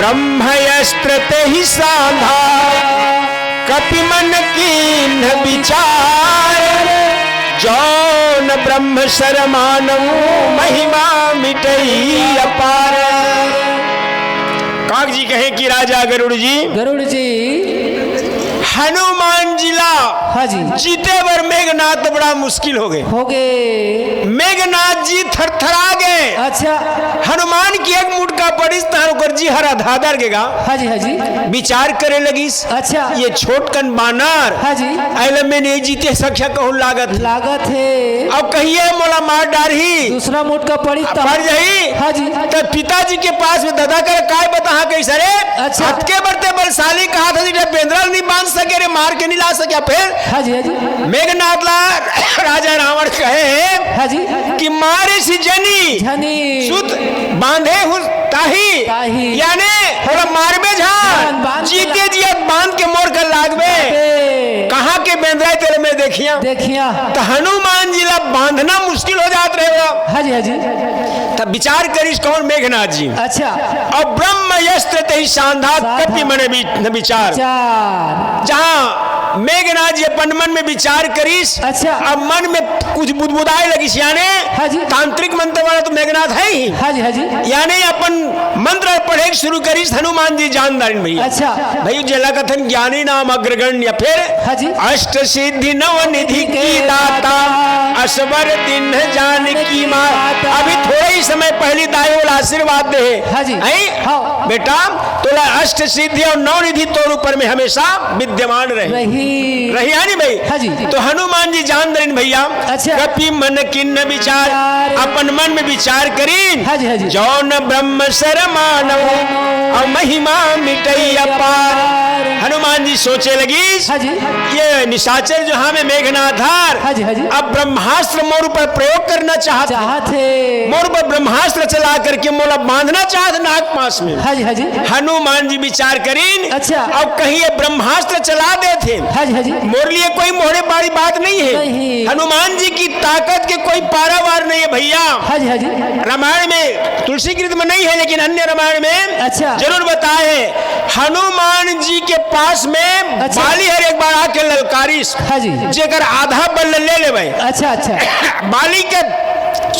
ब्रह्म अस्त्र तेहि सांधा, कपि मन कीन्ह विचार। जौन ब्रह्म सर मानहु, महिमा मिटई अपार। काग जी कहे कि राजा गरुड़ जी, गरुड़ जी। हनुमान जी ला हाँ जी। जीते बर मेघनाथ बड़ा मुश्किल हो गए। हो गए। मेघनाथ जी थरथरा गए। अच्छा। हनुमान की एक मुटका पड़िस तहां ओकर जी हर आधा दर गेगा। हाँ जी, हाँ जी। विचार करे लगिस। अच्छा। ये छोटकन बानर। हाँ जी। अइला मैं नहीं जीते सख्या कहूं लागत। लागत हे। अब कहिए मोला मार डारही। दूसरा मुटका पड़िस त पड़ जाही। हाँ जी। त पिताजी के पास में ददा कर काय बताहां कहिस रे। अच्छा। अतके बरते बलशाली कहाथा जी, बेंदरा नहीं बांध सके रे, मार के नहीं ला सके। फिर हाँ जी, हाँ जी। मेघनाथ ला राजा रावण कहे हे हाँ जी। कि मारिस जनि जनि। सुत बांधे हूँ ताही। ताही। यानी थोड़ा मारबे झान, बांध, बांध जीते जियत बांध के मोर कर लागबे। लागबे। कहाँ के बेंदरा तेरे में देखिया। देखिया। त हनुमान जी ला बांधना मुश्किल हो जात रहे हो। हाँ जी, हाँ जी। तब विचार करिस कौन? मेघनाथ जी। अच्छा। अब ब्रह्म अस्त्र तेहि सांधा, सांधा। कपि मन वि-, न विचार। विचार। जहाँ मेघनाथ जी अपन मन में विचार करिस, अच्छा। अब मन में कुछ बुदबुदाए लगिस, यानी हाँ जी। तांत्रिक मंत्र वाला तो मेघनाथ है ही। हाँ जी, हाँ जी। यानी अपन मंत्र पढ़े के शुरू करिस, हनुमान जी जान डारिन भैया। अच्छा। भाई जेला कथन ज्ञानी नाम अग्रगण्य, फिर हाँ जी। अष्ट सिद्धि नव निधि की दाता, असवर दीन्ह जानकी माता। अभी थोड़ा ही समय पहली दाई ओला आशीर्वाद दे हे। हाँ जी। हैं? हाँ। बेटा, तोला अष्ट सिद्धि और नौ निधि तोर ऊपर में हमेशा विद्यमान रहे। रही। रही है नी भाई? हाँ जी। तो हनुमान जी जान डारिन भैया, अच्छा। कपि मन कीन्ह विचार, विचार। अपन मन में विचार करिन, हाँ जी, हाँ जी। जौन ब्रह्म सर मानहु, मानहु। और महिमा मिटई अपार। अपार। हनुमान जी सोचे लगिस, हाँ जी। ये निशाचर जो हमें मेघनाथ धार, हाँ जी, हाँ जी। अब ब्रह्मास्त्र मोर ऊपर प्रयोग करना चाहत हे। चाहत हे। मोर ऊपर ब्रह्मास्त्र चला करके मोला बांधना चाहत नाग पास में। हाँ जी, हाँ जी। हनुमान जी विचार करिन, अच्छा। अब कहीं ये ब्रह्मास्त्र चला देथे। हाँ जी, हाँ जी। मोर लिए कोई मोहरे बड़ी बात नहीं है। नहीं। हनुमान जी की ताकत के कोई पारावार नहीं है भैया। हाँ जी, हाँ जी। रामायण में, तुलसी कृत में नहीं है, लेकिन अन्य रामायण में अच्छा। जरूर बताए है। हनुमान जी के पास में अच्छा। बाली हर एक बार आके ललकारिस, हाँ जी। जेकर आधा बल ले लेवे। अच्छा, अच्छा। बाली के,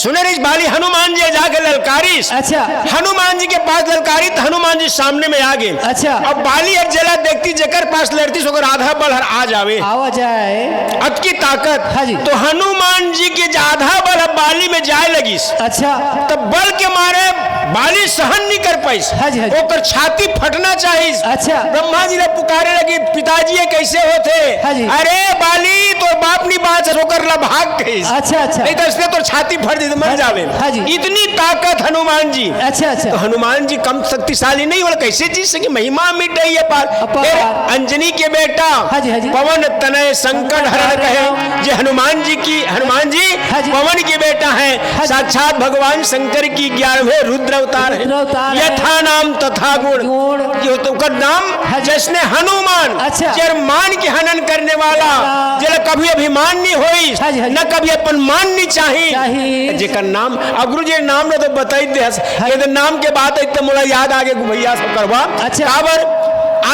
सुने रहिस, बाली हनुमान जी जाके ललकारिस। अच्छा। हनुमान जी के पास ललकारी त हनुमान जी सामने में आ गए। अच्छा। अब बाली हर जेला देखतिस, जेकर पास लड़तिस ओकर आधा बल हर आ जावे। आवा जाए। अतकी ताकत। हाँ जी। तो हनुमान जी के जे आधा बल ह बाली में जाए लगिस। अच्छा। तब बल के मारे बाली सहन नहीं कर पाइस। हाँ जी, हाँ जी। ओकर छाती फटना चाहिस। अच्छा। ब्रह्मा जी ला पुकारे लगिस, पिताजी ये कैसे होथे? हाँ जी। अरे बाली, तोर बाप नहीं बाँचस, ओकर ला भाग कहिस। अच्छा, अच्छा। नहीं तो इसने तोर छाती फट जाही, मर जावे। हाँ जी। इतनी ताकत हनुमान जी। अच्छा, अच्छा। तो हनुमान जी कम शक्तिशाली नहीं, बोले कैसे जीत सके, महिमा मिटई अपार। अपार। फिर अंजनी के बेटा हाँ जी, हाँ जी। पवन तनय संकट हरण कहे, जे हनुमान जी की, हनुमान जी हाँ जी। पवन के बेटा है, हाँ जी। साक्षात भगवान शंकर की ग्यारहवें रुद्र अवतार है। रुद्र अवतार है। यथा नाम तथा गुण। गुण। ये तो ओकर नाम हाँ जी। जैसने हनुमान, अच्छा। जेर मान के हनन करने वाला, वाला। जेला कभी अभिमान नहीं होई, हाँ जी, हाँ जी। न कभी अपन मान नहीं चाही। चाही। जेकर नाम, अब गुरु जी नाम ला तो बताई दे हस, हाँ। ये तो नाम के बात है, तो मोला याद आ गए भैया सब करवा। अच्छा। काबर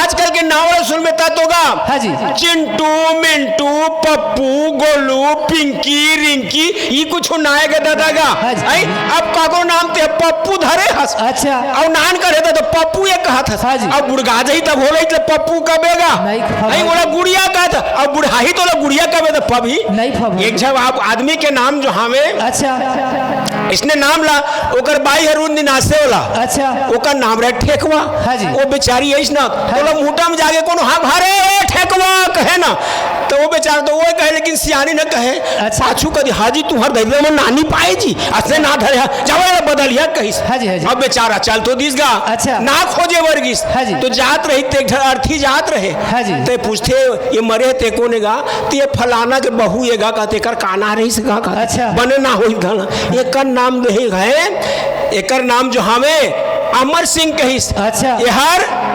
आजकल के नाम ला सुन में तात होगा। हाँ जी। चिंटू, मिंटू, पप्पू, गोलू, पिंकी, रिंकी, ई कुछ नाय के दादा गा। हाँ जी। आई, अब काको नाम ते पप्पू धरे हस। अच्छा। और नान करे तो, तो पप्पू ये कहत हस। हाँ जी। अब बुढ़गा जाही तब हो रही तो पप्पू कबेगा। नहीं खबर। आई, बोला गुड़िया कहत, अब बुढ़ाही तो ला गुड़िया कबे तो पबही। नहीं खबर। एक जब आप आदमी के नाम जो हावे, अच्छा। इसने नाम ला, ओकर बाई हर उन दिन आसे होला। अच्छा। ओकर नाम रहे ठेकवा। हाँ जी। वो बेचारी ऐस ना, हाँ। बोला मुहटा में जाके कोनो हाँ भरे, "ए ठेकवा," कहे ना, तो वो बेचारा तो वो कहे, लेकिन सियानी न कहे। अच्छा। पाछू कदी, "हाँ जी, तुम्हार दैवे में नानी पाए जी, असने ना धरे हा, जावे ला बदलिया," कहिस। हाँ जी, हाँ जी। अब बेचारा चल तो दिस गा, अच्छा। ना खोजे बर गिस। हाँ जी। तो जात रही, ते एक ठन अर्थी जात रहे। हाँ जी। ते पूछते, "ये मरे ते कोन ए गा?" "ते ये फलाना के बहू ए गा," कहते, "कर काना रही से गा?" कहते, अच्छा। "बने ना होई धन, एकर नाम दे है, एकर नाम जो हावे अमर सिंह कहिस।" अच्छा। ये हर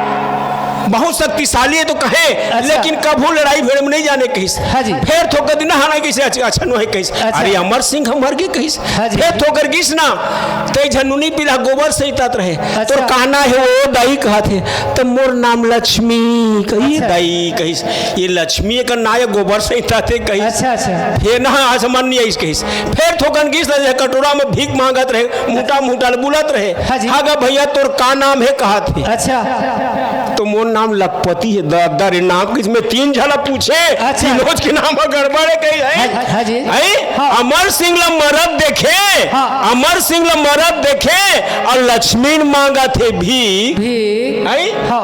बहुत शक्तिशाली हे तो कहे, अच्छा। लेकिन कभू लड़ाई भिड़े म नइ जाने कहिस। हाँ जी। फेर थोकन दिन नहाना कहिस, अच्छा, अच्छा नोहे कहिस। अच्छा। अरे अमर सिंह ह मर गे कहिस। हाँ जी। फेर थोकन गिस ना, त एक झन नोनी पीला गोबर सइंतात रहे। अच्छा। तोर का नाम हे ओ दाई कहत हे, त मोर नाम लक्ष्मी कहिस। अच्छा। दाई कहिस, ये लक्ष्मी एकर नाम हे, गोबर सइंतात हे कहिस। अच्छा, अच्छा। फेर ना आसमान नइ आइस कहिस। फेर थोकन गिस ना, जे कटोरा म भीख मांगत रहे, मुटा मुटा ल बुलत रहे। हाँ जी। "हाँ गा भइया, तोर का नाम हे?" कहत हे। अच्छा। "त मोर नाम लखपति हे।" ददा रे, नाम किस में तीन झन ल पूछे, अच्छा। तीनों के नाम ह गड़बड़ हे कहिस। हाँ, हाँ जी। हैं? हाँ। अमर सिंह ल मरत देखे, हाँ। अमर सिंह ल मरत देखे अउ लक्ष्मी मांगत हे भीख। भीख। हैं? हाँ।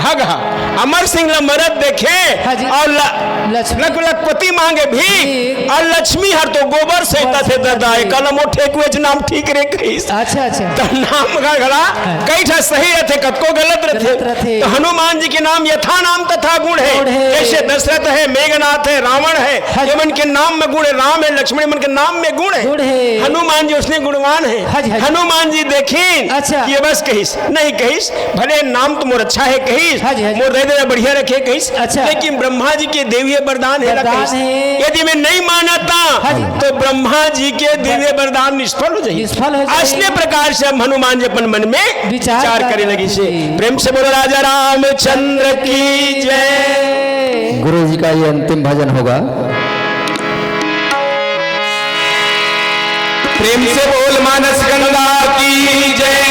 हाँ गा। अमर सिंह ल मरत देखे हाँ जी। अउ ल-, लक्ष्मी। लख-, लखपति मांगे भीख। भीख। अउ लक्ष्मी हर तो गोबर सइंतात हे। गोबर सइंतात हे। ददा, एकर ल मोर ठेकुएच नाम ठीक रे कहिस। अच्छा, अच्छा। त नाम का घला हाँ। कई ठा सही रथे, कतको गलत रथे। गलत रथे। त हनुमान जी के नाम यथा नाम तथा गुण हे। गुण हे। जइसे दशरथ हे, मेघनाथ हे, रावण हे, हाँ जी। ये मन के नाम में गुण हे, राम हे, लक्ष्मण, ये मन के नाम में गुण हे। गुण हे। हनुमान जी उसने गुणवान हे। हाँ जी, हाँ जी। हनुमान जी देखिन अच्छा। कि ये बस कहिस, नहीं कहिस, भले नाम तो मोर अच्छा हे कहिस, हाँ जी, हाँ जी। मोर दई ददा बढ़िया रखे कहिस, अच्छा। लेकिन ब्रह्मा जी के देवी वरदान हे ना वरदान कहिस। हे। यदि मैं नहीं मानता, हाँ जी। तो ब्रह्मा जी के दिव्य वरदान निष्फल हो जाही। निष्फल हो जाही। अइसने प्रकार से हम हनुमान जी अपन मन में विचार विचार करे करे लगिस हे। जी। प्रेम से बोलो राजा रामचंद्र की जय। गुरु जी का ये अंतिम भजन होगा। प्रेम से बोल मानस गंगा की जय।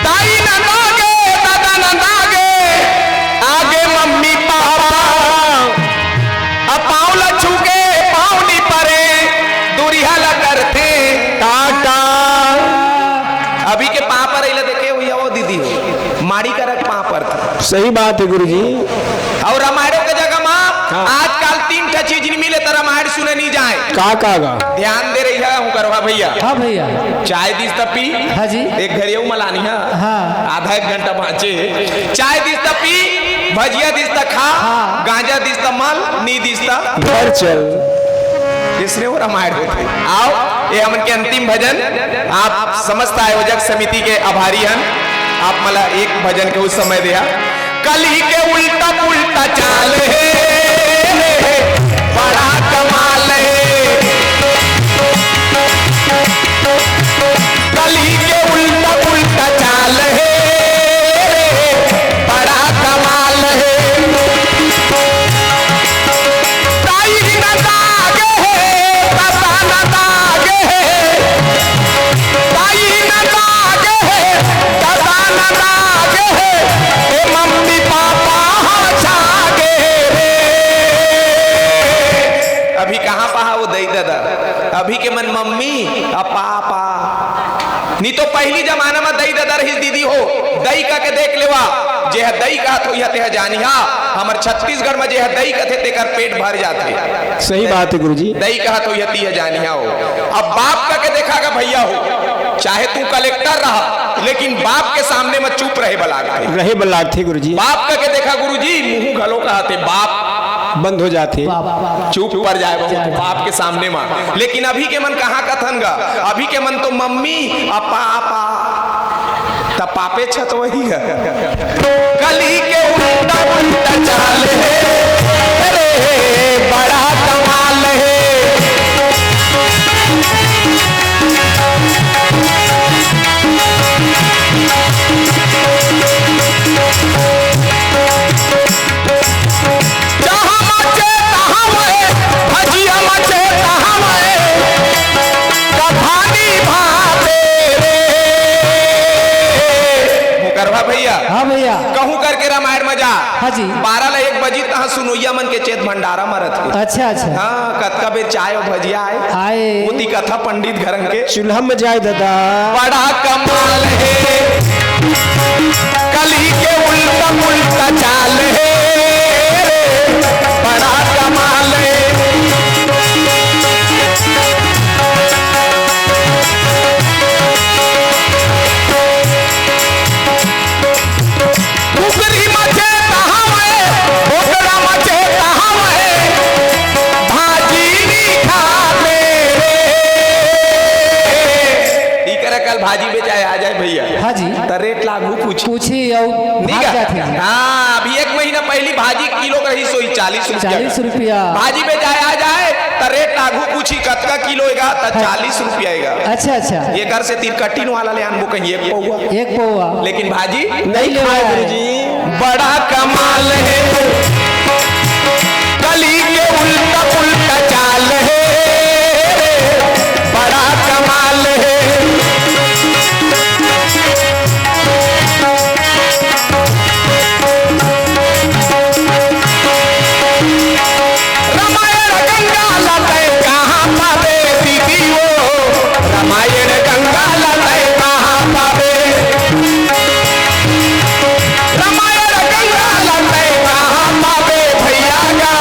दाई नंद आगे, ददा नंद आगे, आगे मम्मी पापा। अब पाँव ला छू के पाँव नी परे, दूरिहा ला करथे टाटा। अभी के पाँव परई ला देखे हुई हे वो दीदी हो, माड़ी करक पाँव परथे। सही बात हे गुरुजी। अउ रामायणों के जगह मा हाँ। आजकल तीन ठा चीज नहीं मिले त रामायण सुने नहीं जाए। का, का, का? ध्यान दे रही है हूँ करवा भैया। हाँ भैया। चाय दिस त पी। हाँ जी। एक घरी अउ मलानी है। हाँ। आधा एक घंटा बाँचे। चाय दिस त पी, भजिया दिस त खा, हाँ। गांजा दिस त मल, नी दिस त घर चल। इसने वो रामायण होथे। आओ, ये हमन के अंतिम भजन। आप समस्त आयोजक समिति के आभारी हन, आप मला एक भजन के उस समय दिया। कलही के उल्टा पुल्टा चाल हे, बड़ा कमाल हे। कलही के उल्टा पुल्टा चाल हे, बड़ा कमाल हे। ताई न दागे हे, पता न दागे हे। ताई न दागे हे, पता न दागे हे। ए मम्मी पापा हाँ छागे रे। अभी कहाँ पहा वो दई ददा? अभी के मन मम्मी, आ पापा। नी तो पहिली जमाना म दई ददा रहिस दीदी हो, दई कह के देख लेवा, जेह दई कहत होइहा तेह जानिहा, हमर छत्तीसगढ़ म जेह दई कथे तेकर पेट भर जाथे। सही बात हे गुरुजी। दई कहत होइहा तेह जानिहा हो। अब बाप कह के देखा गा भैया हो, चाहे तू कलेक्टर रहा, लेकिन बाप के सामने म चुप रहे बर लागथे। रहे बर लागथे गुरुजी। बाप कह के देखा गुरुजी, मुंह घलो कहथे बाप। बंद हो जाथे। बाप। चुप पर जाए बहुत बाप के सामने म। लेकिन अभी के मन कहाँ कथन गा? अभी के मन तो मम्मी, आ पापा। त पापे छ त वही है। कलही के उल्टा उल्टा चाल हे, अरे बड़ा कमाल हे। जहाँ मचे तहाँ मए, भजिया मचे तहाँ मए, कथा निभाते रे। मुकरवा भैया, हाँ भैया। कहूँ करके रामायण म जा। हाँ जी। बारह ले एक बजी तहाँ सुनोइया मन के चेत भंडारा म रथे। अच्छा, अच्छा। हाँ, कतका बेर चाय अउ भजिया आए। आए। ओती कथा पंडित घर के चूल्हा म जाए दादा। बड़ा कमाल हे। कलही के उल्टा पुल्टा चाल हे रे, बड़ा कमाल हे। कुकरी मचे तहाँ मए, बोकरा मचे तहाँ मए, भाजी नी खाते रे। इकर कल भाजी बेचाए आ जाए भैया। हाँ जी। त रेट लागू पूछी। पूछी अउ नहीं भाग का? जाथे जी। हाँ, अभी एक महीना पहली भाजी किलो रही सोई चालीस रुपया। चालीस रुपया। भाजी बेचाए आ जाए त रेट लागू पूछी कतका किलो एगा, त हाँ। चालीस रुपया एगा। अच्छा, अच्छा। एकर से तीर कटिन वाला ले आनबो कहीं एक पौवा। एक पौवा। लेकिन भाजी नहीं नहीं लेवा खाए है। गुरुजी। बड़ा कमाल है, कली के उल्टा पुल्टा चाल है, बड़ा कमाल है। रामायण गंगा ला तैं कहाँ पाबे दीदी वो, रामायण गंगा ला तैं कहाँ पाबे। रामायण गंगा ला तैं कहाँ पाबे भैया गा,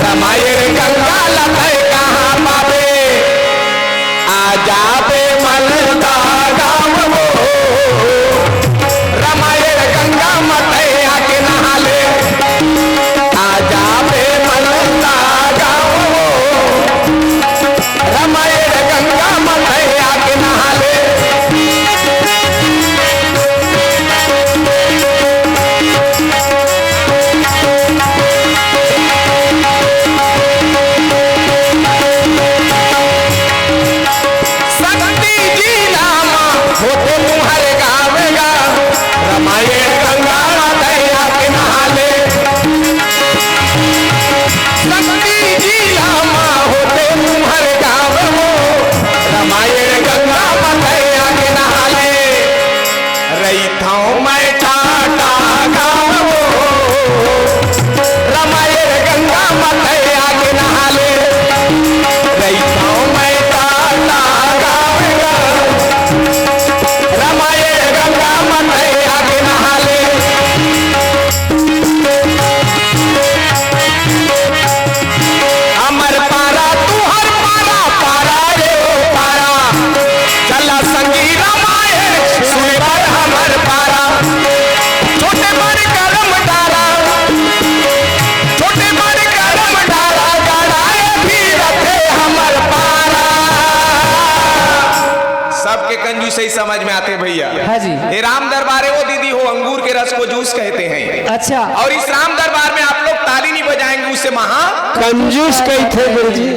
रामायण गंगा ला तैं कहाँ पाबे। आ जाबे मलदा गाँव वो, रामायण गंगा म तैं आके नहा ले। आ जाबे मलदा गाँव वो, रामायण गंगा म तैं आके नहा ले। शक्ति जिला मा होते तुम्हर गाँव गा, रामायण गंगा म तैं आके नहा ले। शक्ति जिला मा होते तुम्हर गाँव हो, रामायण गंगा म तैं आके नहा ले। रहिथौं मैं टाटा गाँव हो, रामायण गंगा म तैं आके नहा ले। रहिथौं मैं टाटा गाँव गा, रामायण गंगा म तैं आके नहा ले। हमर पारा, तुहर पारा, पारा रे ओ पारा। चला संगी रामायण सुने बर हमर पारा। छोटे बड़ करम डारा, छोटे बड़ करम डारा, गड़ाए भी रथे हमर पारा। सबके कंजूसई समझ में आथे भैया। हाँ जी। ये राम दरबार है वो दीदी हो, अंगूर के रस को जूस कहते हैं। अच्छा। और इस राम दरबार में आप लोग ताली नहीं बजाएंगे, उसे महा कंजूस कहिथे गुरुजी।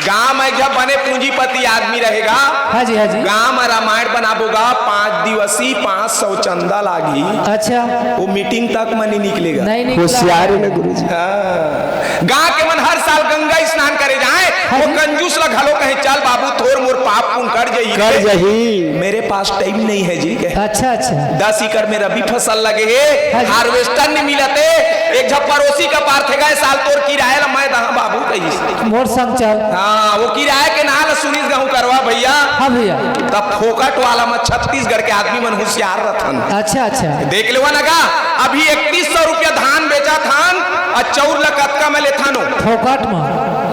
गांव में जब बने पूंजीपति आदमी रहेगा, हाँ जी, हाँ जी। गांव में रामायण बनाबो गा, पाँच दिवसी पाँच सौ चंदा लागी। अच्छा। वो मीटिंग तक में नहीं निकलेगा। नहीं निकला। होशियार है ना गुरुजी। हाँ। गांव के मन हर साल गंगा स्नान करे जाए, हाँ वो जी। कंजूस ला घलो कहे, "चल बाबू, थोर मोर पाप पुन कर जही।" कर जही। मेरे पास टाइम नहीं है जी, कहे। अच्छा, अच्छा। दस एकड़ में रबी फसल लगे हे, हाँ जी। हार्वेस्टर नहीं मिलत हे। एक झन पड़ोसी का पार थे गए, "साल तोर किराया ला मैं दहा बाबू," कहिस। मोर संग चल। हाँ, वो किराया के नाम ला सुनिस गहूं करवा भैया। हाँ भैया। तब फोकट वाला में छत्तीसगढ़ के आदमी मन होशियार रथन। अच्छा, अच्छा। देख लेवा ना गा, अभी इकतीस सौ रुपया धान बेचत हन, अउ चउर ला कतका में लेथन ओ? फोकट में।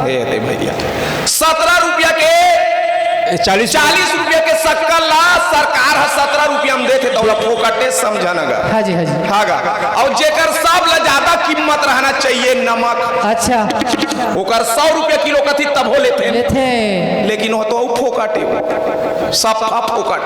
ए दे भैया, सत्रह रुपया के, ए, चालीस। चालीस रुपया के शक्कर ला सरकार ह सत्रह रुपया में देथे, त ओला फोकटे समझन गा। हाँ जी, हाँ जी। हाँ गा। अउ जेकर सब ला ज्यादा कीमत रहना चाहिए नमक, अच्छा। ओकर सौ रुपया किलो कथी तभो लेथे। लेथे। लेकिन वो तो फोकट हे, सब फोकट।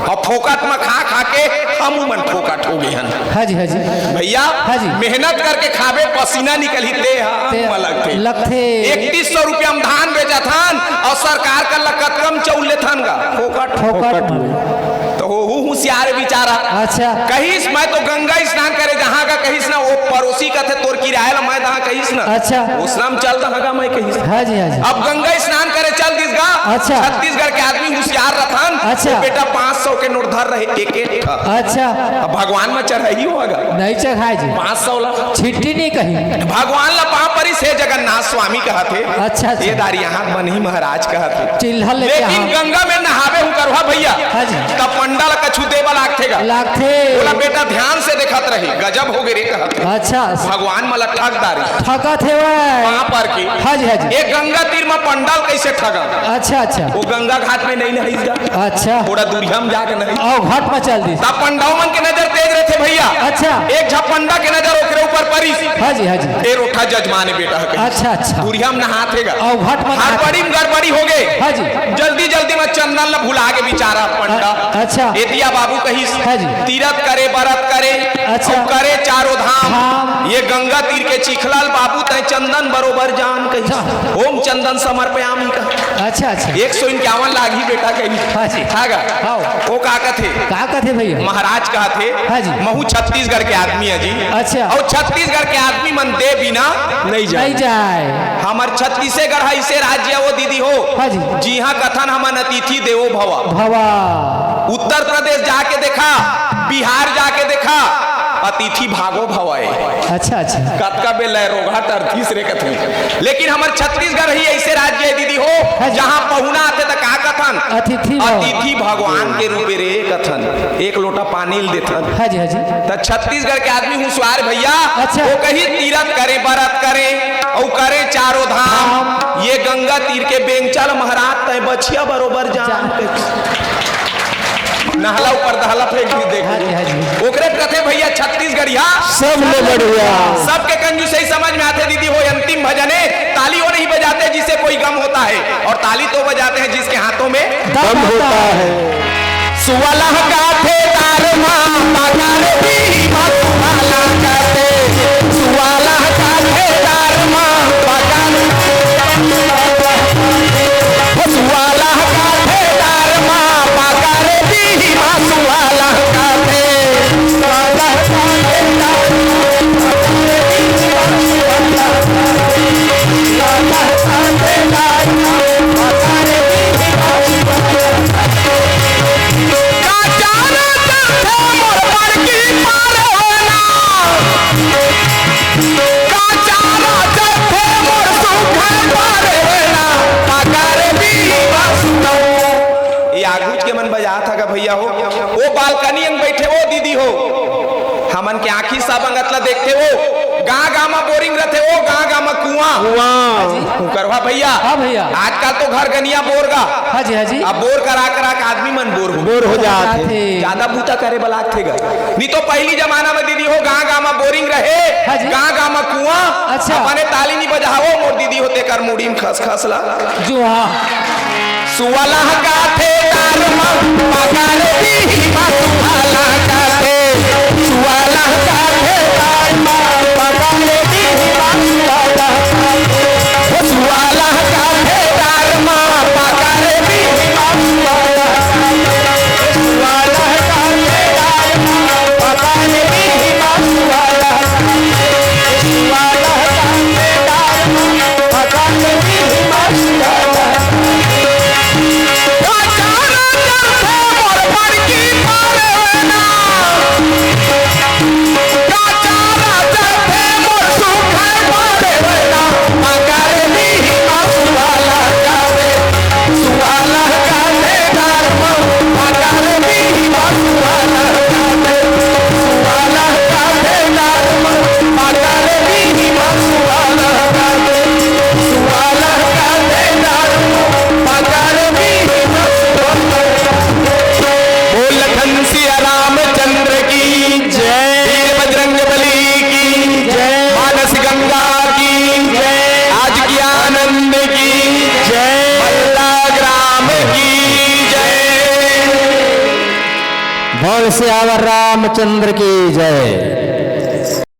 अब फोकट में खा खा के हम मन फोकट हो गए हन। हाँ जी, हाँ जी। भैया, हाँ जी। मेहनत करके खाबे, पसीना निकलही, ते ह ते म लगथे। लगथे। इकतीस सौ रुपया में धान बेचत हन अउ सरकार कर ला कतका म चउर लेथन गा? फोकट। फोकट में। तो हो, हु होशियार बिचारा। अच्छा। कहिस, "मैं तो गंगा स्नान करे जहाँ का," कहिस ना, वो पड़ोसी कथे, "तोर किराया ला मैं दहा," कहिस ना। अच्छा। उसना म चल दहा गा मैं कहिस। हाँ जी, हाँ जी। अब गंगा स्नान करे चल दिस गा। अच्छा। छत्तीसगढ़ के आदमी होशियार रथन। अच्छा। वो बेटा पाँच सौ के नोट धर रहे, एक एक ठा। अच्छा। अब भगवान में चढ़ाई होगा। नहीं चढ़ाए जी। पाँच सौ ला। छिट्टी नहीं कही। भगवान ला पाँव परिस, "हे जगन्नाथ स्वामी," कहत हे। अच्छा, अच्छा। ये दारी यहाँ बन ही महाराज कहत हे। चिल्हा लेके लेकिन हाँ। गंगा में नहावे हूँ करवा भैया। हाँ जी। तब पंडा ला कछु देबा लागथे, लागथे। ओला बेटा ध्यान से देखत रही, गजब हो गे रे कहत। अच्छा। भगवान मला ठग डारी। ठगत हेवय। वहां पर की। हाँ जी, हाँ जी। एक गंगा तीर म पंडाल कैसे ठगा? अच्छा, अच्छा। वो गंगा घाट में नहीं नहाइस गा। अच्छा। थोड़ा दूरिया म जाके नहीं। अउ घाट में चल दिस। तब पंडाओ मन के नजर तेज रहथे भैया। अच्छा। एक झपंडा के नजर ओकरे ऊपर परिस। हाँ जी, हाँ जी। ए रोठा जजमान बेटा ह कहिस। अच्छा, अच्छा। दूरिया म नहात हे गा। अउ घाट में नहात। हड़बड़ी म गड़बड़ी हो गे। हाँ जी। जल्दी जल्दी म चंदन ला भुला गे बिचारा पंडा। अ-, अच्छा। एतिया बाबू कहिस, हाँ जी। तीरथ करे, बरत करे, अच्छा। अउ करे चारों धाम। हाँ। ये गंगा तीर के चिखला ल बाबू तैं चंदन बरोबर जान कहिस। अच्छा। ओम चंदन समर्पयामी कहिस। अच्छा, अच्छा। एक सौ इक्यावन लागही बेटा कहिस। हाँ जी। हाँ गा। हाँ। वो का कथे? का कथे भैया? महाराज कहत हे, हाँ जी। महू छत्तीसगढ़ के आदमी हे जी। अच्छा। अउ छत्तीसगढ़ के आदमी मन दे बिना नहीं जाए। नहीं जाए। हमर छत्तीसगढ़ ह अइसे राज्य हे वो दीदी हो। हाँ जी। जिहां कथन हमन अतिथि देवो भवा। भवा। उत्तर प्रदेश जाके देखा, बिहार जाके देखा, अतिथि भागो भवा ए। अच्छा, अच्छा। कतका बेर लय रोगहा टरतिस रे कथे। लेकिन हमर छत्तीसगढ़ ही अइसे राज्य हे दीदी हो, हाँ जी। जहां पहुना आथे त का कथन? अतिथि भव। अतिथि भगवान के रूपे रे कथन। एक लोटा पानी ल देथन। हाँ जी, हाँ जी। त छत्तीसगढ़ के आदमी हुसियार भैया, अच्छा। वो कही तीरथ करे, बरत करे, अउ करे चारों धाम। धाम। ये गंगा तीर के बेंगचा ल महाराज तैं बछिया बरोबर जान। जान। नहला ऊपर दहला फेंक दी देख। हाँ जी, हाँ जी। ओकरे कथे भैया छत्तीसगढ़िया। सबले बढ़िया। सबके कंजूसई समझ में आथे दीदी हो, अंतिम भजन हे, ताली वो नहीं बजाते जिसे कोई गम होता है, और ताली तो बजाते हैं जिसके हाथों में दम होता है। सुवाला गाथे दार मा पगार दी मा सुवाला गाथे, सुवाला गाथे दार मा पगार, सुवाला गाथे दार मा पगार दी मा सुवाला गाथे। ये आगूच के मन बजात हा का भैया हो, वो बालकनी में बैठे वो दीदी हो, हमन के आँखी सब अंगत ला देखथे वो, गाँव गाँव म बोरिंग रथे वो, गाँव गाँव म कुआं। कुआं। उकरवा भैया, हाँ भैया। आजकल तो घर गनिया बोर गा। हाँ जी, हाँ जी। अब बोर करा करा के आदमी मन बोर हो, बोर हो जात हे। जादा बूता करे बर लागथे गा। नहीं तो पहिली जमाना में दीदी हो, गाँव गाँव म बोरिंग रहे, हाँ जी। गाँव गाँव म कुआं। अच्छा। अपने ताली नहीं बजावो, मोर दीदी हो तेकर मुड़ी में खस खस ला। जो हाँ। सुवाला गाथे दार मा पगार दी मा सुवाला गाथे, सुवाला गाथे दार मा पगार दी मा सुवाला गाथे, सुवाला गाथे दार मा पगार दी मा सुवाला गाथे, सुवाला गाथे दार मा पगार दी मा सुवाला गाथे, सुवाला गाथे दार मा पगार दी मा सुवाला। बोल लखन सिया रामचंद्र की जय, वीर बजरंग बली की जय, मानस गंगा की जय, आज की आनंद की जय, मल्ला ग्राम की जय। बोल सियावर रामचंद्र की जय।